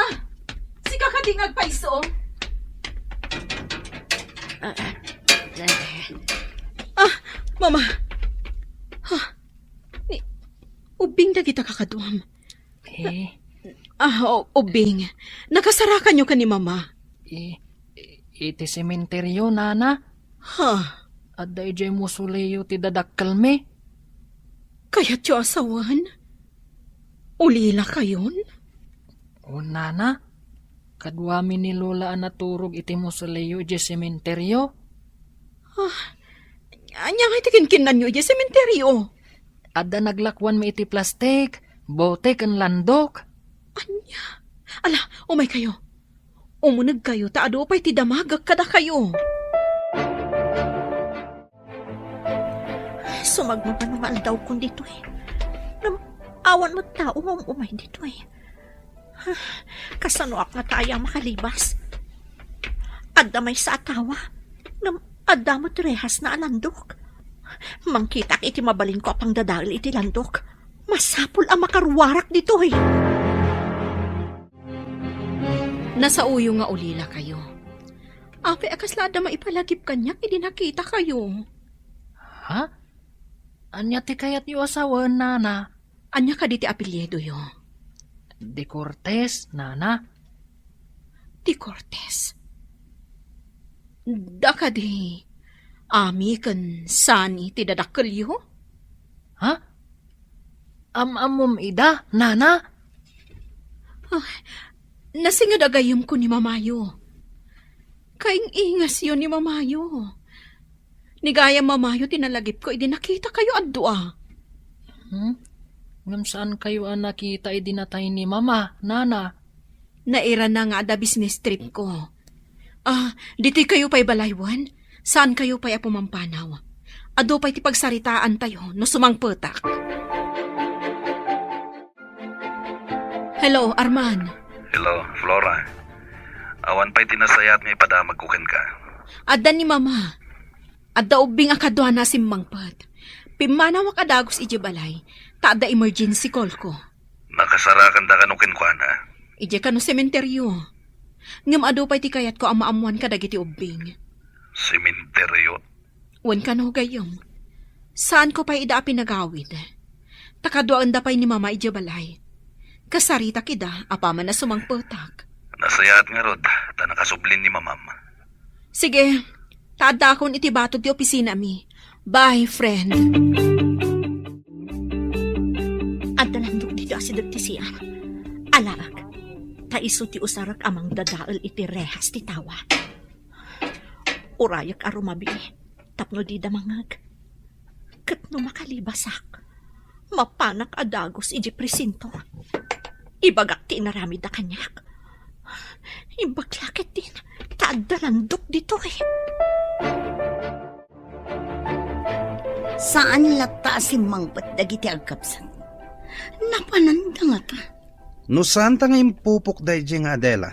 Sika kadi nga agpayso? Ah, Mama! Ah, ni, ubbing dagita kakaduam. Eh. Ah, o-, ubbing. Nakasarakanyo ken ni Mama. Eh, iti sementeryo, Nana. Ha? Adda idiay mausoleo ti dadakkelmi. Kayatyo a sawen? Ulilakayon? O, Nana. Kaduami ni Lola a naturog iti mausoleo idiay sementeryo. Ah, ania nga iti kinkinnanyo idiay sementeryo? Adda naglakuanmi iti plastik, bote ken landok. Ania? Ala, umaykayo. Umunegkayo ta adu pay ti damagek kadakayo. Sumagmamano nga aldawkon ditoy. Ngem awan met tao nga um-umay ditoy. Kasanoak ngata aya makalibas? Adda maysa a tawa, ngem adda met rehasna a landok. Mangkitak iti mabalinko a pangdadael iti landok. Masapul a makaruarak ditoy. Nasaoyo nga ulilakayo. Apay a kasla adda maipalagip kaniak idi nakitakayo? Ha? Ania ti kayatyo a sawen, Nana? Ania kadi ti apelyidoyo? De Cortez, Nana. De Cortez? Da kadi Ami ken Sani ti dadakkelyo? Ha? Am-ammom ida, Nana? Ah, nasinged a gayyemko ni Mamayo. Kaing-ingasyo ni Mamayo. Ni gayam Mamayo ti nalagipko idi nakitakayo a dua. Hmm? Ngem saankayo a nakita idi natay ni Mama, Nana? Nairana nga adda business tripko. Ah, ditoykayo pay balay wen? Saankayo pay a pumampanaw? Adu pay ti pagsaritaantayo no sumangpetak. Hello, Arman. Hello, Flora. Awan pay ti nasayaat nga ipadamagko kenka. Adda ni Mama. Adda ubbing a kaduana a simmangpet. Pimmanawak a dagus idiay balay, ta adda emergency call ko. Nakasarakan da kano kenkuana? Idiay kano sementeryo. Ngem adu pay ti kayatko a maammoan kadagiti ubbing. Sementeryo? Wen kano, gayyem. Saanko pay ida a pinagawid. Ta kaduaenda pay ni Mama idiay balay. Kasaritak ida apaman a sumangpetak. Nasayaat ngarud, ta nakasublin ni Mamam. Sige, ta addakon iti batok ti opisinami. Bye, friend. Adda landok ditoy asideg ti C R. Alaek, ta isu ti usarek a mangdadael iti rehas ti tawa. Urayek a rumabii tapno dida mangngeg. Ket no makalibasak, mapanak a dagus idiay presinto. Ibagak ti inaramidda kaniak. Imbag la ketdin ta adda landok ditoy. Saan latta a simmangpet dagiti agkabsat. Napananda ngata. No saanta nga impupok daydiay nga Adela,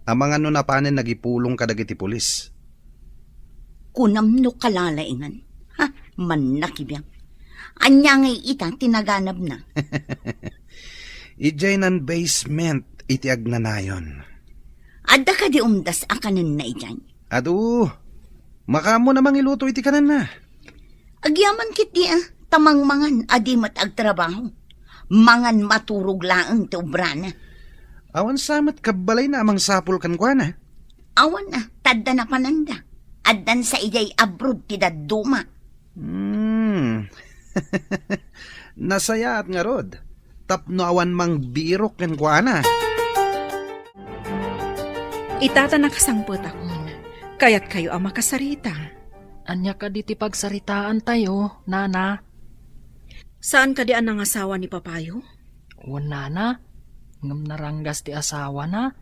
amangan no napanen nagipulong kadagiti pulis. Kunam no kalalaingan. Ha, mannakibiang. Ania ngay ita ti naganabna? Idiay nan basement iti agnanayon. Adda kadi umdas a kanenna idiay? Adu, makaammo na mangiluto iti kanenna. Agyaman ketdi a, ta mangmangan a di met agtrabaho. Mangan maturog laeng ti obrana. Awan sa met kabbalayna a mangsapul kenkuana? Awan a, ta adda napananda. Addan sa idiay abroad ti dadduma. Hmm. Nasayaat ngarud, tapno awan mangbirok kenkuana. Ita ta nakasangpetakon, kayatkayo a makasarita. Ania kadi ti pagsaritaantayo, Nana? Saan kadi a nangasawa ni Papayo? Wen, Nana, ngem naranggas ti asawana.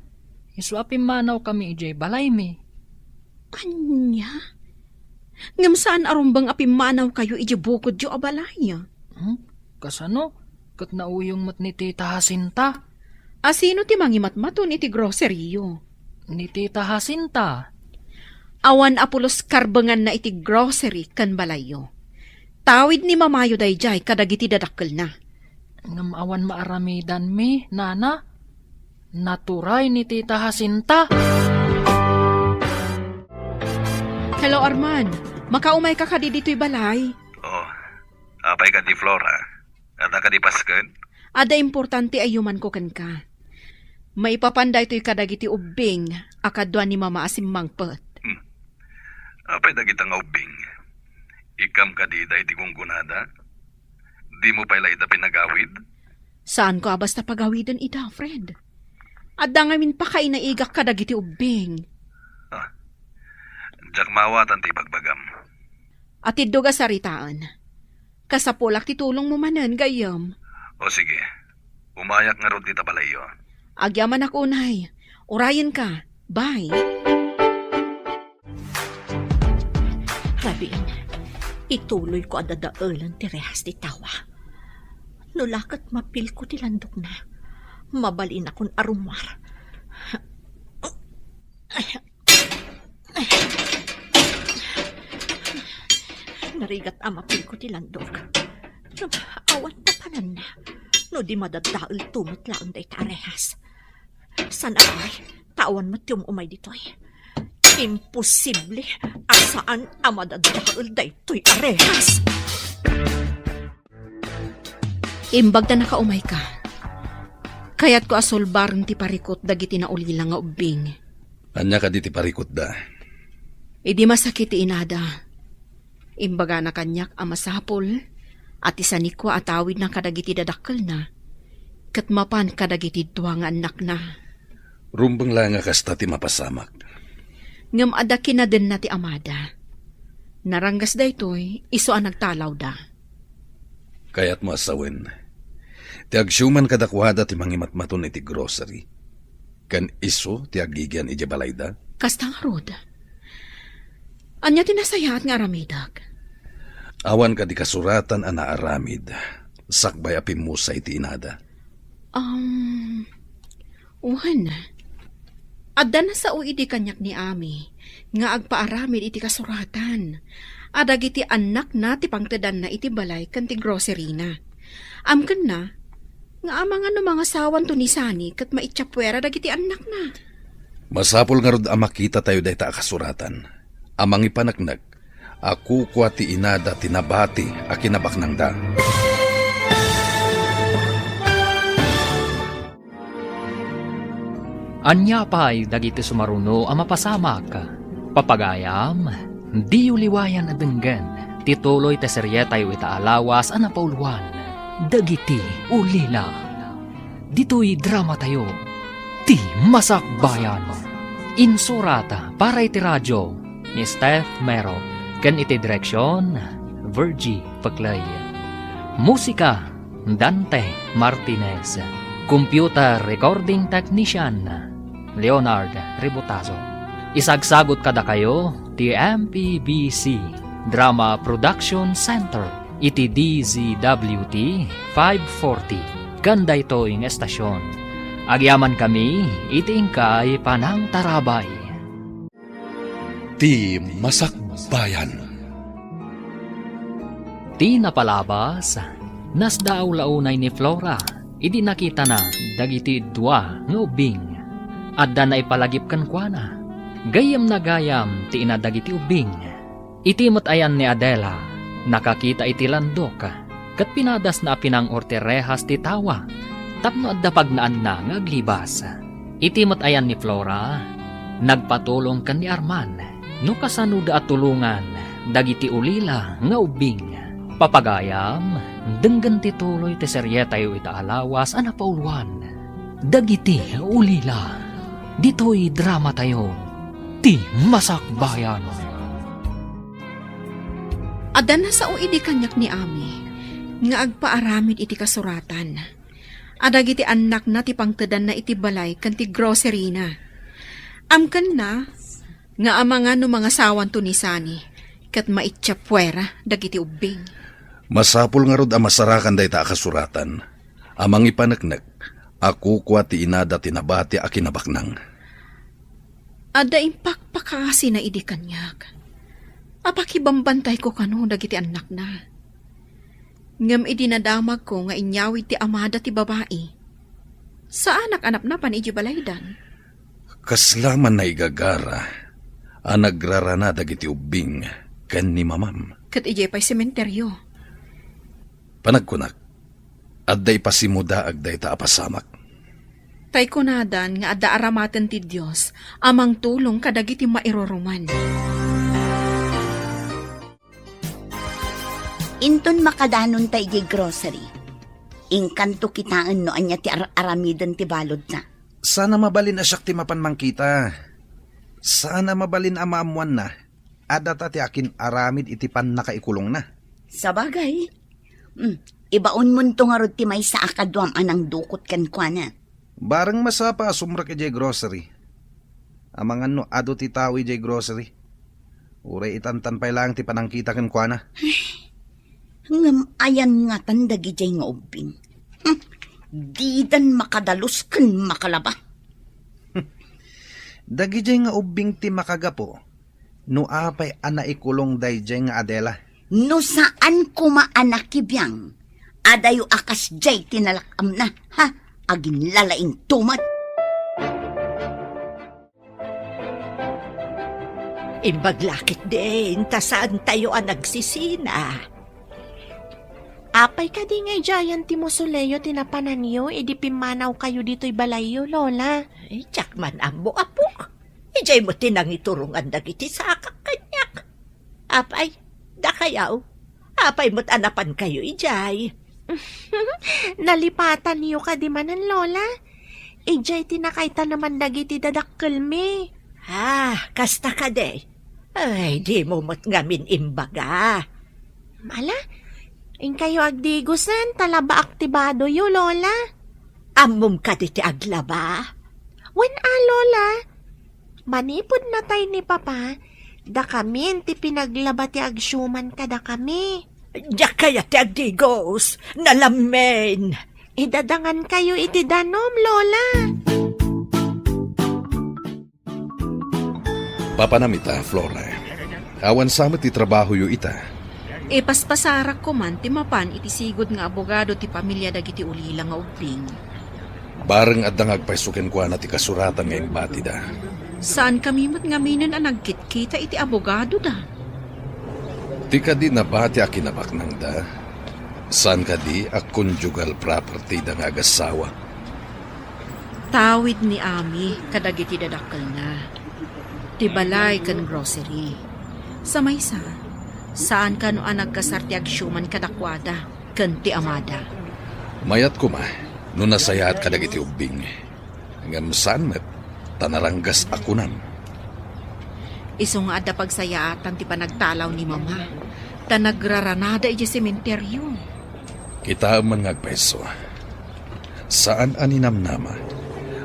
Isu a pimmanawkami idiay balaymi. Ania? Ngem saan a rumbeng a pimmanawkayo idiay bukodyo a balay? Hmm? Kasano? Ket nauyong met ni Tita Jacinta. A sino ti mangimatmaton iti grocery-yo? Ni Tita Jacinta. Awan a pulos karbenganna iti grocery ken balayyo. Tawid ni mamayo daydiay kadagiti dadakkelna. Ngem awan maaramidanmi, nana. Naturay ni Tita Jacinta. Hello, Arman. Makaumayka kadi ditoy balay? Oh, apay kadi, Flora? Adda kadi pasken? Adda importante a yumanko kenka. Maipapan daytoy kadagiti ubbing a kadua ni Mama a simmangpet. Hmm. Apay dagita nga ubbing? Ikkam kadi daydi gunggonada? Dimo pay la ida pinagawid? Saanko a basta pagawiden ida, Fred. Adda ngamin pakainaigak kadagiti ubbing. Ah, diak maawatan ti ibagbagam. Atiddog a saritaen. Kasapulak ti tulongmo manen, gayyem. O sige, umayak ngarud dita balayyo. Agyamanak unay. Urayenka. Bye. Rabin, ituloyko a dadaelen ti rehas ti tawa. No la ket mapilko ti landokna, mabalinakon a rummuar. Narigat a mapilko ti landok. Ngem awan papananna no di madadaelto met laeng dayta a rehas. Saan a pay, ta awan met ti um-umay ditoy. Imposible a saan a madadael daytoy a rehas. Imbag ta nakaumayka, kayatko a sulbaren ti parikut dagiti naulila nga ubbing. Ania kadi ti parikutda? Idi masakit ti inada, imbagana kaniak a masapul a ti sanikua a tawidna kadagiti dadakkelna ket mapan kadagiti dua nga annakna. Rumbeng la nga kasta ti mapasamak. Ngem adda kinadenna ti amada. Naranggas daytoy isu a nagtalawda. Kayatmo a sawen, ti agsiuman kadakuada ti mangimatmaton iti grocery, ken isu ti agigian idiay balayda? Kasta ngarud. Ania ti nasayaat nga aramidek? Awan kadi kasuratan a naaramid sakbay a pimmusay ti inada? Um, wen, adda nasao idi kaniak ni Ami nga agpaaramid iti kasuratan a dagiti annakna ti pangtedanna iti balay ken ti groceryna. Amkenna nga amangan no mangasawanto ni Sani ket maitsapuera dagiti annakna. Masapul ngarud a makitatayo dayta a kasuratan a mangipaneknek a kukua ti inada ti nabati a kinabaknangda. Ania pay dagiti sumaruno a mapasamak? Papagayam, diyo liwayan a denggen ti tuloy ti serietayo ita a lawas a napauluan, Dagiti Ulila. Ditoy dramatayo, Ti Masakbayan. Insurat para iti radio ni Steph Mero ken iti direksion, Virgie Peclay. Musika, Dante Martinez. Computer recording technician, Leonard Ributazo. Isagsagot kadakayo ti M P B C Drama Production Center iti D Z W T five forty ken daytoy nga estasion. Agyamankami iti inkay panangtarabay. Ti Masakbayan. Ti napalabas, nasdaaw la unay ni Flora idi nakitana dagiti dua nga ubbing. Adda naipalagip kenkuana. Gayyemna gayam ti ina dagiti ubbing. Iti met ayan ni Adela, nakakita iti landok, ket pinadasna a pinang-or ti rehas ti tawa tapno adda pagnaanna nga aglibas. Iti met ayan ni Flora, nagpatulong ken ni Arman no kasanoda a tulongan dagiti ulila nga ubbing. Papagayam, denggen ti tuloy ti serietayo ita a lawas a napauluan, Dagiti Ulila. Ditoy dramatayo, Ti Masakbayan. Adda nasao idi kaniak ni Ami nga agpaaramid iti kasuratan a dagiti annakna ti pangtedanna iti balay ken ti groceryna. Amkenna nga amangan no mangasawanto ni Sani ket maitsapuera dagiti ubbing. Masapul ngarud a masarakan dayta a kasuratan a mangipaneknek a kukua ti inada ti nabati a kinabaknang. Adda impakpakasina idi kaniak. Apakibambantayko kano dagiti annakna. Ngem idi nadamagko nga inyawid ti amada ti babai, saanak a napnapan idiay balaydan. Kasla man naigagara a nagrarana dagiti ubbing ken ni mamam. Ket idiay pay sementerio. Panagkunak, adda ipasimudaag dayta a pasamak. Tay kunadan nga adda aramaten ti Dios a mangtulong kadagiti mairuruman. Inton makadanonta idiay grocery, inkanto kitaen no ania ti ar-aramiden ti baludna. Saan a mabalin a siak ti mapan mangkita. Saan a mabalin a maammoanna a data ti akin-aramid iti pannakaikulongna. Sabagay. Mm, ibaonmonto ngarud ti maysa a kaduam a nangdukot kenkuana. Bareng masapa a sumrek idiay grocery. Amangan no adu ti tao idiay grocery. Uray itantan pay laeng ti panangkita kenkuana. Ngem ayan ngatan dagidiay nga ubbing? Hmm, didan makadalus ken makalaba. Dagidiay nga ubbing ti makagapu no apay a naikulong daydiay nga Adela. No saan koma a nakibiang, adayo a kasdiay ti nalak-amna, ha? Aginlalaing tumet. Imbag la ketdin, ta saantayo a nagsisina. Apay kadi nga idiayen ti musoleo ti napananyo idi pimmanawkayo ditoy balayyo, Lola? Ay, diak man ammo, apok. Idiay met ti nangiturongan dagiti sakak kaniak. Apay, dakayaw, apay met a napankayo idiay? Nalipatanyo kadi manen, Lola? Idiay ti nakaitaneman dagiti dadakkelmi. Ah, kasta kadi? Ay, dimo met ngamin imbaga. Ala, inkayo agdigosen, ta labaak ti badoyo, Lola. Ammom kadi ti aglaba? Wen a, Lola. Manipud natay ni Papa, dakamin ti pinaglaba ti agsiuman kadakami. Diak kayat ti agdigos, nalammin. Idadangankayo iti danum, Lola. Papanam ita, Flora. Awan sa met ti trabahoyo ita. Ipaspasarakko man ti mapan iti sigud nga abogado ti pamilia dagiti ulila nga ubbing. Bareng adda nga agpayso kenkuana ti kasuratan nga imbatida. Saankami met ngaminen a nagkitkita iti abogadoda. Ti kadi nabati a kinabaknangda, saan kadi a conjugal property da nga agasawa. Tawid ni Ami kadagiti dadakkelna, ti balay ken grocery. Sa maysa, saan kano a nagkasar ti agsiuman kadakuada ken ti amada. Mayat koma no nasayaat kadagiti ubbing. Ngem saan met ta naranggas a kunam. Isu nga adda pagsayaatan ti panagtalaw ni Mama, ta nagraranada idiay sementerio. Kitaem man nga agpayso. Saan a ninamnama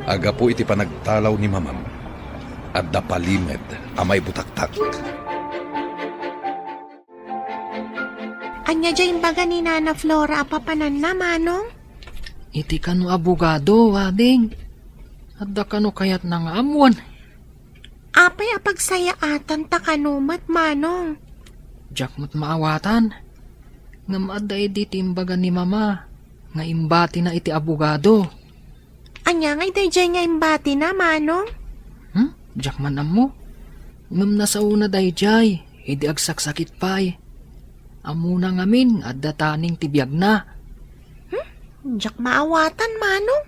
a gapu iti panagtalaw ni Mamam, adda palimed a maibutaktak. Ania diay imbaga ni Nana Flora a papananna, Manong? Iti kano abogado, ading. Adda kano kayatna nga ammoen? Apay a pagsayaatan ta kano met, Manong? Diak met maawatan. Ngem adda idi ti imbaga ni Mama nga imbatina iti abogado. Ania ngay daydiay nga imbatina, Manong? Hmm? Diak man ammo. Ngem nasaona daydiay, idi agsaksakit pay. Ammona ngamin nga adda taning ti biagna. Hmm? Diak maawatan, Manong.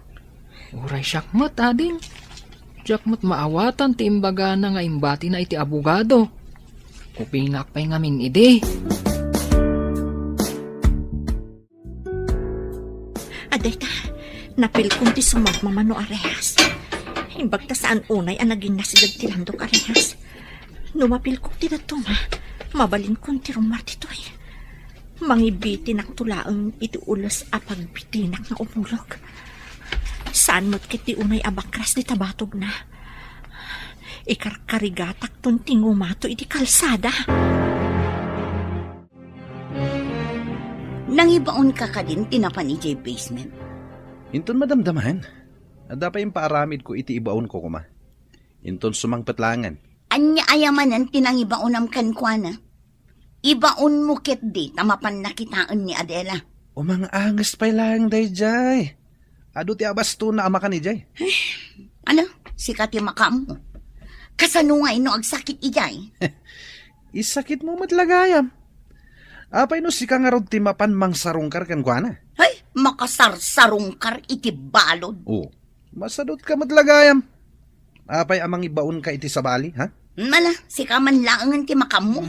Uray siak met, ading. Diak met maawatan ti imbagana nga imbatina iti abogado. Kupingak pay ngamin idi. Adayta, napilkon ti sumagmamano a rehas. Imbag ta saan unay a naginnasideg ti landok a rehas. No mapilkon ti dadduma, mabalinkon ti rummuar ditoy. Mangibitinakto laeng iti ules a pagbitinak nga umulok. Saan met ket ti unay a bakras dita batogna. Ikarkarigatakton ti ngumato iti kalsada. Nangibaonka kadin ti napan idiay basement? Inton madamdamaen, adda pay impaaramidko iti ibaonko koma. Inton sumangpet laengen. Ania aya manen ti nangibaonam kenkuana? Ibaonmo ketdi ta mapanna kitaen ni Adela. Umang-anges pay laeng daydiay. Adu ti abastona a makan idiay. Ala, sika ti makaammo. Kasano ngay no agsakit idiay? Isakitmo met la gayam. Apay no sika ngarud ti mapan mangsarungkar kenkuana? Ay, makasarsarungkar iti balud. Oh, masadutka met la gayam. Apay a mangibaonka iti sabali, ha? Ala, sika man laengen ti makaammo.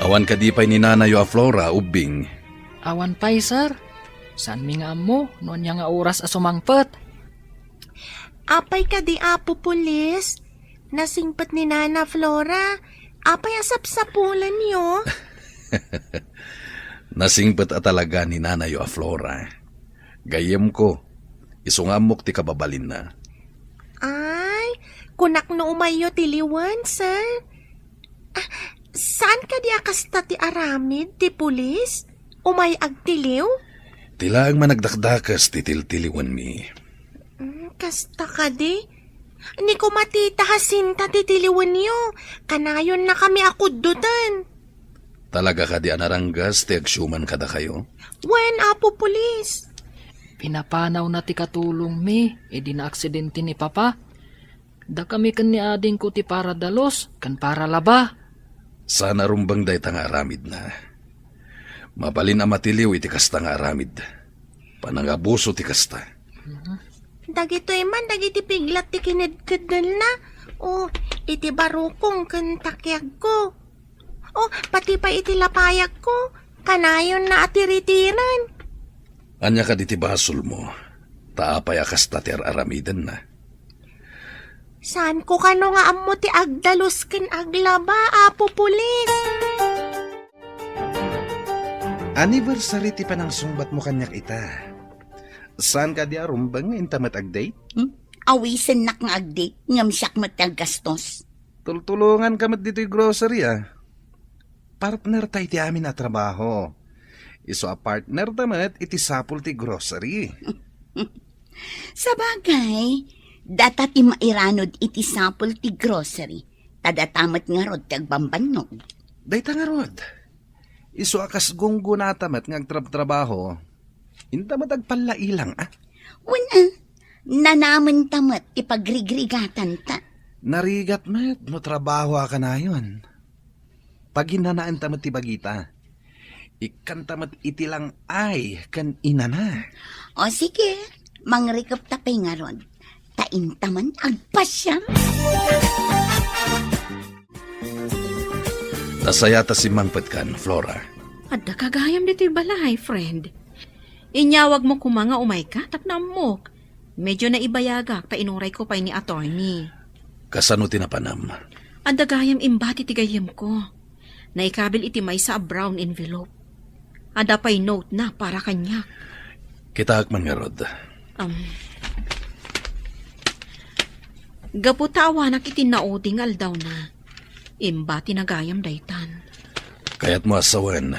Awan kadi pay ni nanayo a Flora, Ubbing? Awan pay, sir. Saanmi nga ammo no ania nga oras a sumangpet. Apay kadi, Apo Pulis? Nasingpet ni Nana Flora. Apay a sapsapulenyo? Nasingpet a talaga ni nanayo a Flora. Gayyemko, isu nga ammok ti kababalinna. Ay, kunak no umayyo tiliwen, sir. Ah, saan kadi a kasta ti aramid ti pulis? Umay agtiliw? Ti laeng managdakdakes ti tiltiliwenmi. Mm, kasta kadi? Ni kumatita Jacinta ti tiliwenyo. Kanayonnakami a kuddoten. Talaga kadi a naranggas ti agsiuman kadakayo? Wen, Apo Pulis. Pinapanawna ti katulongmi idi naaksidente ni Papa. Dakami ken ni adingko ti para dalus ken para laba. Saan a rumbeng dayta nga aramidna. Mabalin a matiliw iti kasta nga aramid. Panangabuso ti kasta. Dagitoy man dagiti piglat ti kinedkeddelna, o iti barukong ken takiagko. O pati pay iti lapayagko, kanayonna a tiritiren. Ania kadi ti basolmo? Ta apay a kasta ti ar-aramidenna? Saanko kano nga ammo ti agdalus ken aglaba, Apo Pulis. Anniversary ti panangsungbatmo kaniak ita. Saan kadi a rumbeng nga inta met ag-date? Hmm? Awisennak nga ag-date, ngem siak met ti aggastos. Tultulonganka met ditoy grocery, a. Partner ta iti amin a trabaho. Isu a partner ta met iti sapul ti grocery. Sabagay, data ti mairanod iti sapul ti grocery, ta data met ngarud ti agbambannog. Dayta ngarud, isu a kas gunggonata met nga agtrabtrabaho, inta met agpallailang, a? Wen, a, nanamenta met ti pagrigrigatanta. Narigat met no trabaho a kanayon. Paginanaenta met ti bagita. Ikkanta met iti lang-ay ken inana. O sige, mangrikupta pay ngarud. Ta inta man agpasiar. Nasaya ta simmangpetkan, Flora. Adda ka gayam ditoy balay, friend. Inyawagmo koma nga umayka tapno ammok. Medyo naibayagak ta inurayko pay ni attorney. Kasano ti napanam? Adda gayam imbati ti gayyemko. Naikabil iti maysa a brown envelope. Adda pay note na para kaniak. Kitaak man ngarud. Um, gapu ta awanak iti naudi nga aldawna, imbati na gayam daytan. Kayatmo a sawen,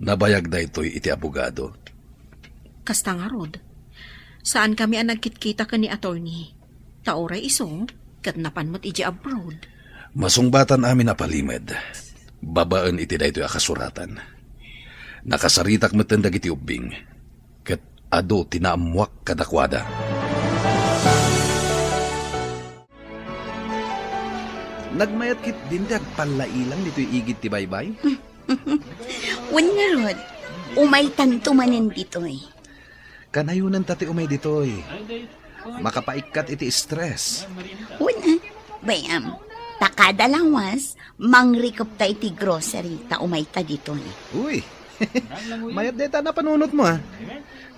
nabayag daytoy iti abogado? Kasta ngarud, saankami a nagkitkita ken ni attorney. Ta uray isu, ket napan met idiay abroad. Masungbatan amin a palimed, babaen iti daytoy a kasuratan. Nakasaritak metten dagiti ubbing, ket adu ti naammuak kadakuada. Nagmayat ketdin ti agpallailang ditoy igid ti baybay? Wen ngarud, umaytanto manen ditoy. Kanayonenta ti umay ditoy. Makapaikkat iti stress. Wen, a, bay-am, ta kada lawas, mangrikupta iti grocery ta umayta ditoy. Uy, mayat dayta napanunotmo, a.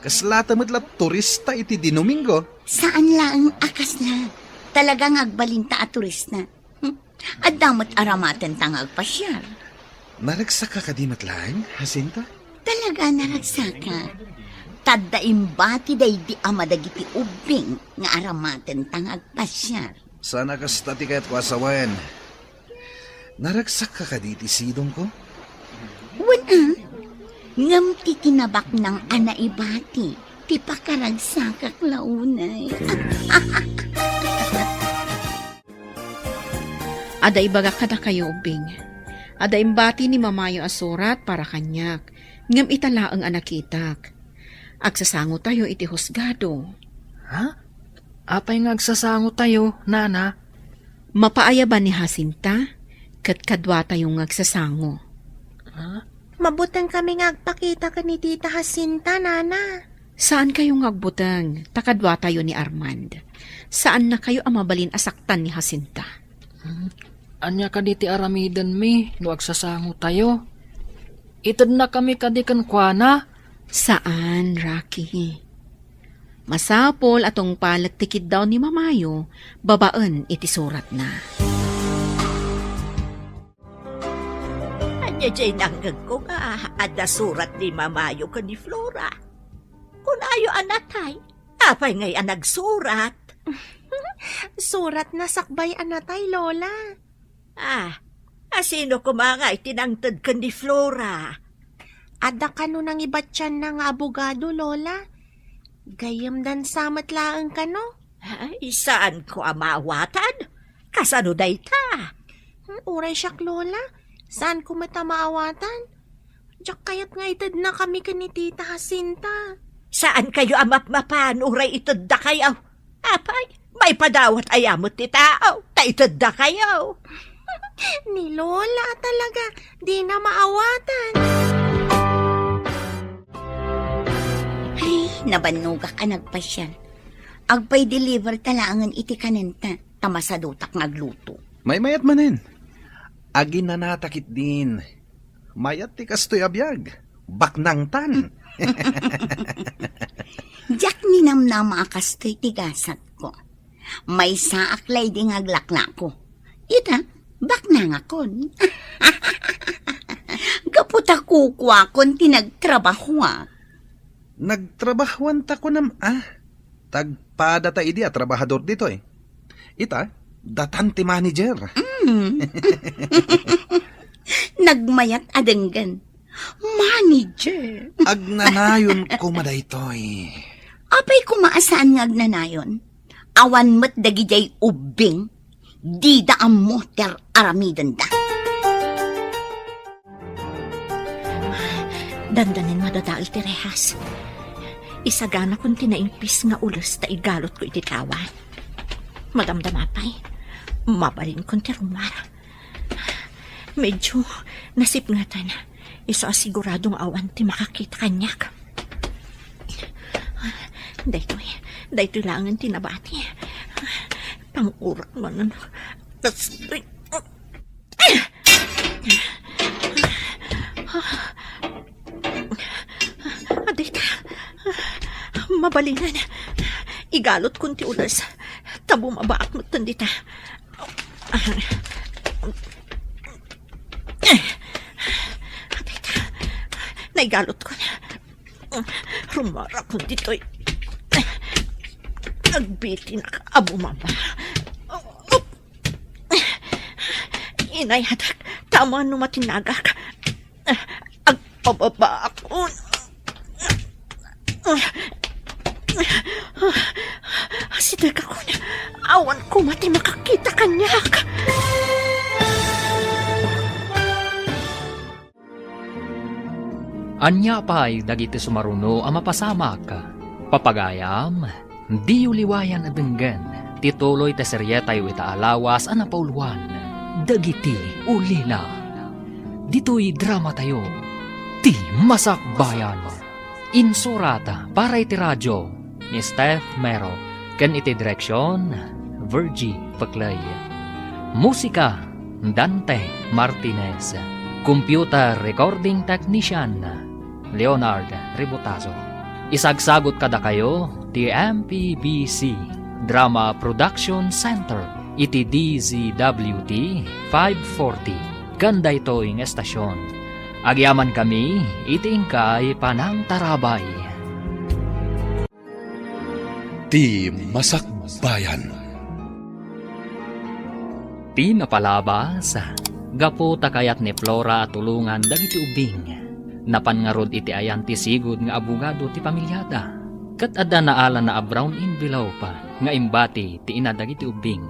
Kaslata met la turista iti Dinomingo. Saan laeng a kasla. Talaga nga agbalinta a turista. Hmm? Adda met aramatenta nga agpasiar. Naragsak ka kadi met laeng, Jacinta? Talaga naragsaka. Tadda imbati daydi ama dagiti ubbing nga aramatenta nga agpasiar. Saan a kasta ti kayatko a sawen. Naragsak ka kadi iti sidongko? Wen, a. Ngem ti kinabaknang a naibati ti pakaragsakak la unay. Adda ibagak kadakayo, Ubbing. Adda imbati ni Mamayo a surat para kaniak, ngem ita laeng a nakitak. Agsasangotayo iti husgado. Ha? Apay nga agsasangotayo, Nana? Mapaayaban ni Jacinta, ket kaduatayo nga agsasango. Ha? Mabuteng kami nga agpakita ken ni Tita Jacinta, Nana. Saankayo nga agbuteng, ta kaduatayo ni Armand. Saannakayo a mabalin a saktan ni Jacinta. Hmm. Ania kadi ti aramidenmi no agsasangotayo? Itednakami kadi kenkuana? Saan, Rocky. Masapul a tungpalek ti kiddaw ni Mamayo babaen iti suratna. Ania jay nangngegko nga adda surat ni Mamayo ken ni Flora? Kunayo a natay. Apay ngay a nagsurat? Suratna sakbay a natay, Lola. Ah, asino koma nga iti nangted ken ni Flora? Adda kano nangibatianna nga abogado, Lola. Gayyemdan sa met laeng kano. Ay, saanko a maawatan? Kasano dayta? Hmm, uray siak, Lola. Saanko met a maawatan. Diak kayat nga itednakami ken ni Tita Jacinta. Saankayo a mapmapan uray iteddakayo? Apay, maipadawat aya met ti tao, ta iteddakayo. Ni Lola talaga, dina maawatan. Ay, nabannogak a nagpasiar. Agpay-deliver ta laengen iti kanenta, ta masadutak nga agluto. Maymayat manen. Aginanata ketdin. Mayat ti kastoy a biag. Baknangtan. Diak ninamnama a kastoy ti gasatko. Maysaak la idi nga aglaklako. Ita, baknangakon. Gapu ta kukuakon ti nagtrabahoak. Nagtrabahoanta kunam a? Tagpada ta idi a trabahador ditoy. Ita, datan ti manager. Mm. Nagmayat a denggen. Manager. Agnanayon koma daytoy. Apay koma a saan nga agnanayon? Awan met dagidiay ubbing. Dida ammo ti ar-aramidenda. Dandanin madadael ti rehas. Isaganakon ti naimpis nga ules ta igalutko iti tawa. Madamdama pay, mabalinkon ti rummuar. Medyo nasipngetan. Isu a sigurado nga awan ti makakita kaniak. Daytoy, daytoy laengen ti nabati. Pangurak manen. Kastoy. Adda ita. Mabalinen. Igalutkon ti ules. Ta bumabaak metten dita. Adda ita. Naigalutkon. Rummuarakon ditoy. Nagbitinak a bumaba. Inayat, ta amangan no matinnagak. Agpababaakon. Asidegakon. Awan koma ti makakita kaniak. Ania pay dagiti sumaruno a mapasamak? Papagayam, diyo liwayan a denggen ti tuloy ti serietayo ita a lawas a napauluan, Dagiti Ulila. Ditoy dramatayo, Ti Masakbayan. Insurat para iti radio, ni Steph Mero, ken iti direksion, Virgie Peclay. Musika, Dante Martinez. Computer recording technician, Leonard Ributazo. Isagsagut kadakayo ti M P B C Drama Production Center iti D Z W T five forty. Ken daytoy nga estasion, agyamankami iti inkay panangtarabay. Ti Masakbayan. Ti napalabas, gapu ta kayat ni Flora a tulongan dagiti ubbing, napan ngarud iti ayan ti sigud nga abogado ti pamiliada. Ket adda naalana a brown envelope nga imbati ti ina dagiti ubbing.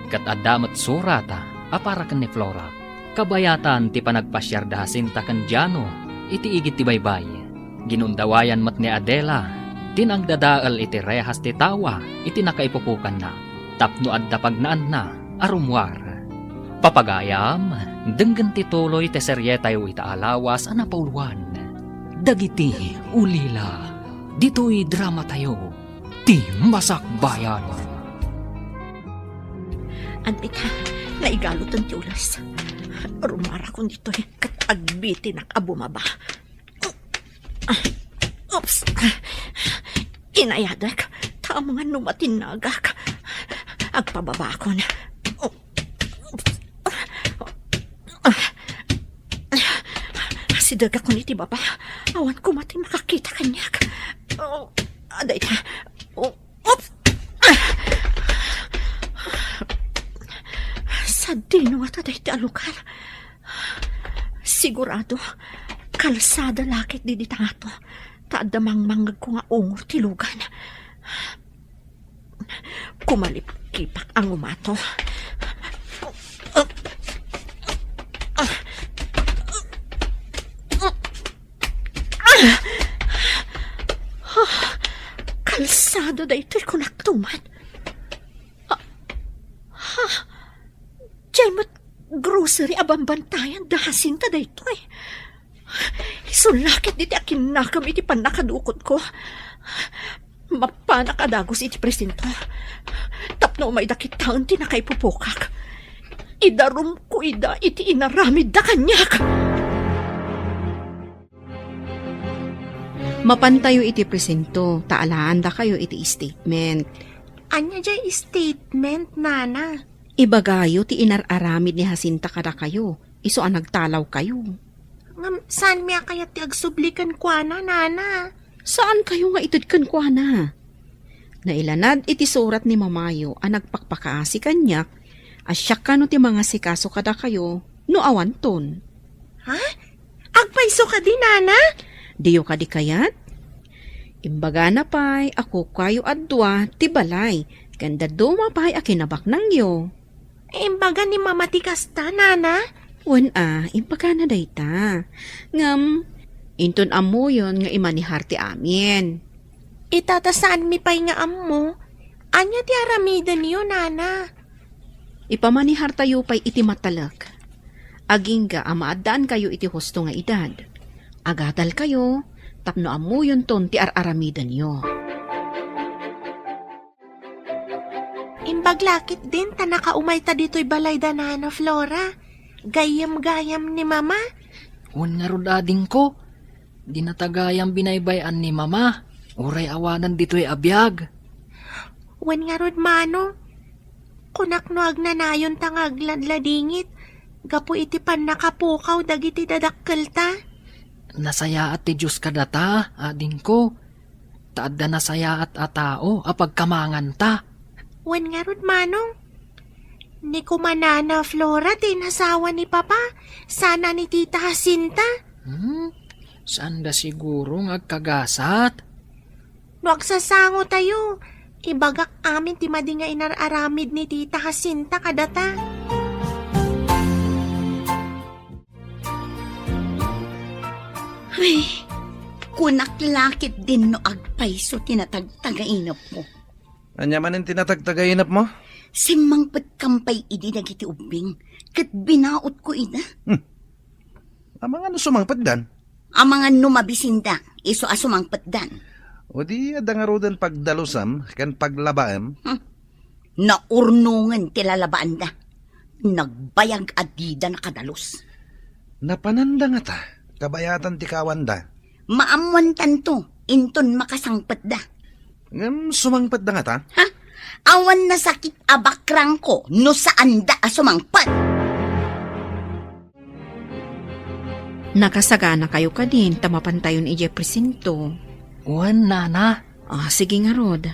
Ket adda met surata a para ken ni Flora. Kabayatan ti panagpasiar da Jacinta ken Jano iti igid ti baybay. Ginundawayan met ni Adela ti nagdadael iti rehas ti tawa iti nakaipupokanna tapno adda pagnaanna a rummuar. Papagayam, denggen ti tuloy ti serietayo ita a lawas a napauluan, Dagiti Ulila. Ditoy dramatayo, ti Masakbayan. Adda ita, naigalutan ti ules. Rummuarakon ditoy ket agbitinak a bumaba. Oops. Inayadek, ta amangan no matinnagak. Agpababakon. Oops. Sidegakon iti baba. Awan koma ti makakita kaniak. Oh, adda ita. Oh, oops. Sadino ngata dayta a lugar? Sigurado, kalsada la ketdi dita ngato, ta adda mangmangngegko nga ungor ti lugan. Kumalipkipak a ngumato. Kalsada daytoy, kunakto man. Ah, ha? Diay met grocery a bambantayan da Jacinta daytoy. Isu la ketdi ti akinnakam iti pannakadukotko. Mapanak a dagus iti presinto tapno umayda kitaen ti nakaipupokak. Idarumko ida iti inaramidda kaniak. Mapantayo iti presinto ta alaandakayo iti statement. Ania diay statement, Nana? Ibagayo ti inar-aramid ni Jacinta kadakayo, isu a nagtalawkayo. Ngem saanmi a kayat ti agsubli kenkuana, Nana. Saankayo nga ited kenkuana? Nailanad iti surat ni mamayo a nagpakpakaasi kaniak a siak kano ti mangasikaso kadakayo no awanton. Ha? Agpayso kadi, Nana? Diyo kadi kayat? Imbagana pay a kukuayo a dua ti balay ken dadduma pay a kinabaknangyo. Imbaga ni Mama ti kasta, Nana? Wen a, imbagana dayta. Ngem, inton ammoyon nga imanihar ti amin. Ita ta saanmi pay nga ammo, ania ti aramidenyo, Nana? Ipamanihartayo pay iti matalek. Agingga a maaddaankayo iti husto nga edad. Agadalkayo tapno ammoyonton ti ar-aramidenyo. Imbag la ketdin ta nakaumayta ditoy balay da Nana Flora. Gayyem-gayyem ni Mama. Wen ngarud, adingko, dinata gayyem binaybay-an ni Mama, uray awanen ditoy a biag. Wen ngarud, Manong, kunak no agnanayonta nga agladladingit gapu iti pannakapukaw dagiti dadakkelta. Nasayaat ti Dios kadata, adingko, ta adda nasayaat a tao a pagkamanganta. Wen ngarud, Manong, ni kumanana Flora ti inasawa ni Papa, sana ni Tita Jacinta. Hmm? Saanda siguro nga agkagasat? No agsasangotayo, ibagak amin ti madi nga inar-aramid ni Tita Jacinta kadata. Ay, kunak la ketdin no agpayso ti natagtagainepmo. Ania manen ti natagtagainepmo? Simmangpetkam pay idi dagiti ubbing, ket binaotko ida. Hmm. Amangan no sumangpetdan? Amangan no mabisinda, isu a sumangpetdan. O di adda ngaruden pagdalusam ken paglabaem? Hmm. Naurnongen ti lalabaanda. Nagbayag a dida nakadalus. Napananda ngata, kabayatan ti kawanda. Maammoantanto, inton makasangpetda. Ngem sumangpetda ngata? Ha? Awan nasakit a bakrangko no saanda a sumangpet. Nakasaganakayo kadin ta mapantayon idiay presinto? Wen, Nana. Ah, sige ngarud.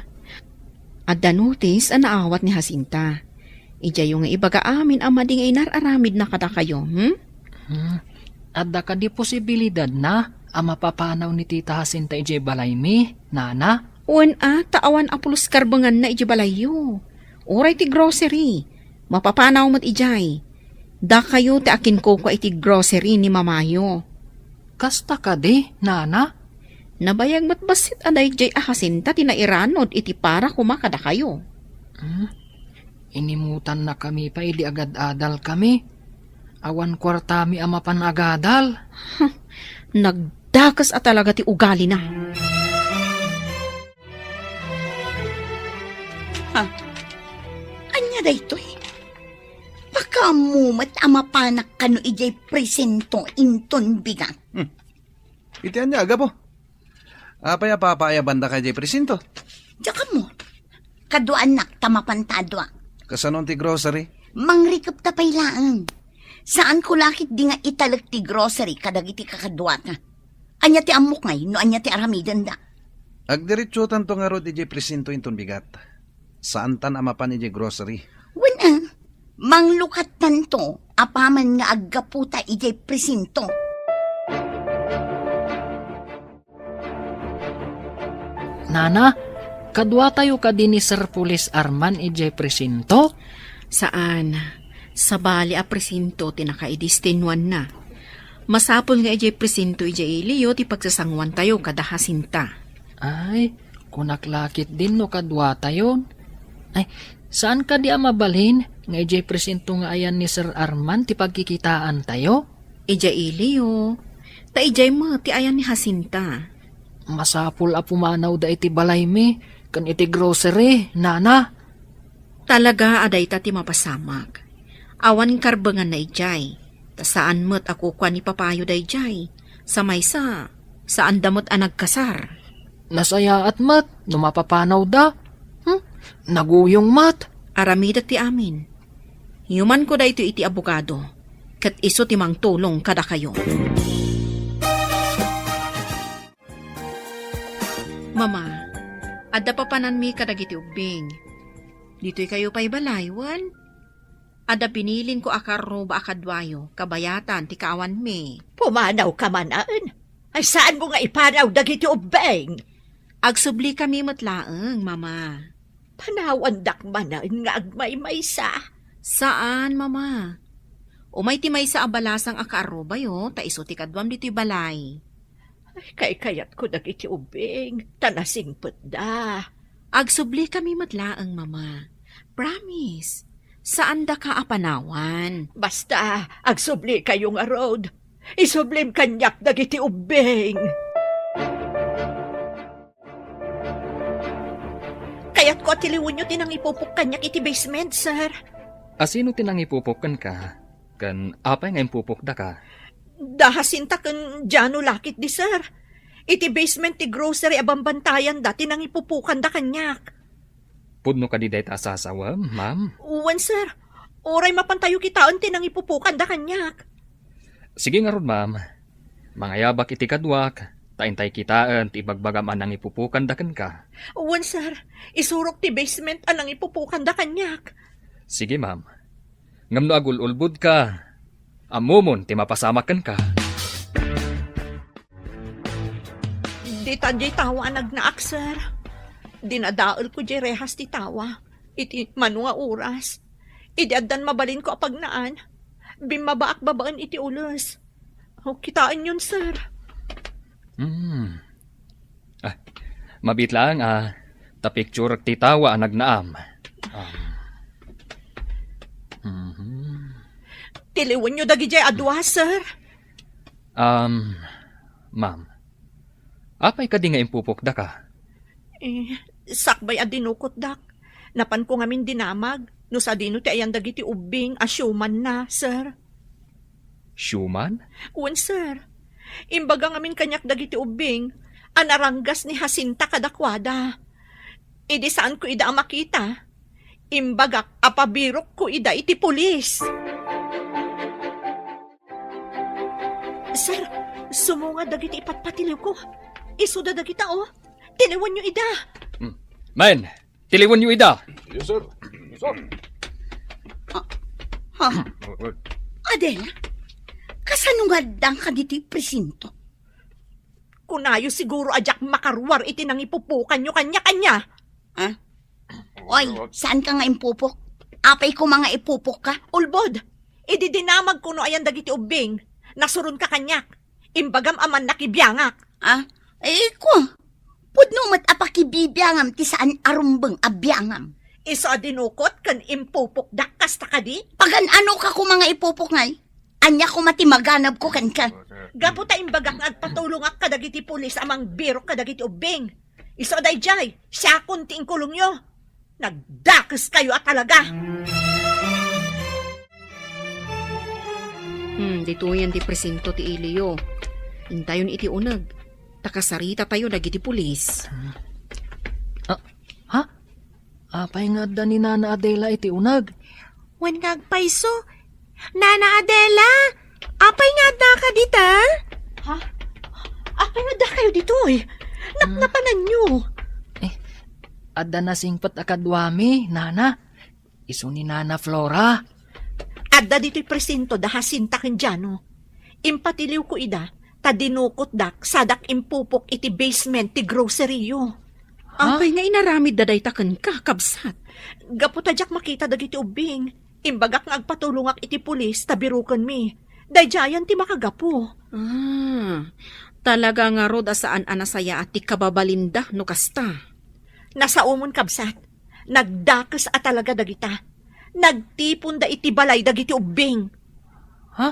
Adda notis a naawat ni Jacinta. Idiayo nga ibaga amin a madi nga inar-aramidna kadakayo, hmm? Hmm. Adda kadi posibilidadna a mapapanaw ni Tita Jacinta idiay balaymi, Nana? Wen a, ta awan a pulos karbenganna idiay balayyo. Uray ti grocery, mapapanaw met idiay. Dakayo ti akinkukua iti grocery ni mamayo. Kasta kadi, nana? Nabayag met bassit a daydiay a Jacinta ti nairanod iti para koma kadakayo. Hmm? Inimutannakami pay idi agad-adalkami. Awan kuartami a mapan agadal. Nagdakes a talaga ti ugalina. Ha? Ania daytoy? Pakaammo met a mapanak kano idiay presinto inton bigat. Hmm. Iti ania, Gapo? Apay a papaayabandaka idiay presinto? Diak ammo. Kaduaannak ta mapanta a dua. Kasano ti grocery? Mangrikepta pay laeng. Saanko la ketdi nga italek ti grocery kadagiti kakaduata. Ania ti ammok ngay no ania ti aramidenda? Agdiretsotanto ngarud idiay presinto inton bigat. Saantan a mapan idiay grocery. Wen a, manglukattanto apaman nga aggaputa idiay presinto. Nana, kaduatayo kadi ni Sir Police Arman idiay presinto? Saan. Sabali a presinto ti nakaidestinuanna. Masapul nga idiay presinto idiay iliyo ti pagsasanguantayo kada Jacinta. Ay, kunak la ketdin no kaduatayon. Ay, saan kadi a mabalin nga idiay presinto nga ayan ni Sir Arman ti pagkikitaantayo? Idiay iliyo. Ta idiay met ti ayan ni Jacinta. Masapul a pumanawda iti balaymi ken iti grocery, nana. Talaga a dayta ti mapasamak. Awan karbenganna idiay, ta saan met a kukua ni papayo daydiay. Sa maysa, saanda met a nagkasar. Nasayaat met no mapapanawda. Hmm? Naguyong met. Aramidek ti amin. Yumanko daytoy iti abogado, ket isu ti mangtulong kadakayo. Mama, adda papananmi kadagiti ubbing. Ditoy kayo pay balay, wen? Adda binilinko a karruba a kaduayo, kabayatan ti kaawanmi. Pumanawka manen? Ay, saanmo nga ipanaw dagiti ubbing? Agsublikami met laeng, Mama. Panawandak manen nga agmaymaysa? Saan, Mama. Umay ti maysa a balasang a kaarrubayo, ta isu ti kaduam ditoy balay. Ay, kaykayatko dagiti ubbing, ta nasingpetda. Agsublikami met laeng, Mama. Promise, saandaka a panawan. Basta, agsubli kayo ngarud. Isublim kaniak dagiti ubbing. Kayatko a tiliwenyo ti nangipupok kaniak iti basement, sir. Asino ti nangipupok kenka? Ken apay nga impupokdaka? Da Jacinta ken Jano la ketdi, sir. Iti basement ti grocery a bambantayan da ti nangipupokanda kaniak. Pudno kadi dayta a sasawem, ma'am? Wen, sir. Uray mapantayo kitaen ti nangipupokanda kaniak. Sige ngarud, ma'am. Mangayabak iti kaduak, ta intay kitaen ti ibagbagam a nangipupokanda kenka. Wen, sir. Isurok ti basement a nangipupokanda kaniak. Sige, ma'am. Ngem no agul-ulbodka, ammomon ti mapasamak kenka. Dita diay tawa a nagnaak, sir. Dinadaelko diay rehas ti tawa iti mano nga oras. Idi addan mabalinko a pagnaan, bimmabaak babaen iti ules. O, kitaenyon, sir. Hmm. Ah, mabiit laeng a ta picturek ti tawa a nagnaam. Um, mhm. Tiliwenyo dagidiay a dua, sir. Um, ma'am, apay kadi nga impupokdaka? Eh, sakbay a dinukotdak, napanko ngamin dinamag no sadino ti ayan dagiti ubbing a siumanna, sir. Siuman? Wen, sir. Imbaga ngamin kaniak dagiti ubbing a naranggas ni Jacinta kadakuada. Idi saanko ida a makita, imbagak a pabirokko ida iti pulis. Sir, sumunga dagiti ipatpatiliwko. Isuda dagita, oh. Tiliwenyo ida. Hmm. Men, tiliwenyo ida. Yes, sir. Yes, sir. Ah, ha? Adela, kasano nga addanka ditoy presinto? Kunayo siguro a diak makaruar iti nangipupokanyo kaniak, ania? Ah? Oy, saanka nga impupok? Apay koma nga ipupokka? Ulbod, idi dinamagko no ayan dagiti ubbing, nasuronka kaniak. Imbagam a mannakibiangak. Ah? Eh, ko, pudno met a pakibibiangam ti saan a rumbeng a biangam. Isu a dinukot ken impupokdak kasta kadi? Pagan-anoka koma nga ipupok ngay? Ania koma ti maganabko kenka? Gapu ta imbagak nga agpatulongak kadagiti pulis a mangbirok kadagiti ubbing. Isu a daydiay, siakon ti inkulongyo. Nagdakeskayo a talaga. Hmm, ditoyen ti presinto ti iliyo. Intayon iti uneg. Ta kasaritatayo dagiti pulis. Ah, ha? Apay nga adda ni Nana Adela iti uneg? Wen nga agpayso. Nana Adela, apay nga addaka dita? Ha? Apay nga addakayo ditoy? Napnapananyo. Eh, adda nasingpet a kaduami, Nana. Isu ni Nana Flora. Adda ditoy presinto da Jacinta ken Jano. Impatiliwko ida, ta dinukotdak sadak impupok iti basement ti grocery-yo. Ha? Apay nga inaramidda dayta kenka, kabsat? Gapu ta diak makita dagiti ubbing, imbagak nga agpatulongak iti pulis ta birokenmi. Daydiayen ti makagapu. Ah, talaga ngarud a saan a nasayaat ti kababalinda no kasta. Nasaomon, kabsat. Nagdakes a talaga dagita. Nagtiponda iti balay dagiti ubbing. Ha?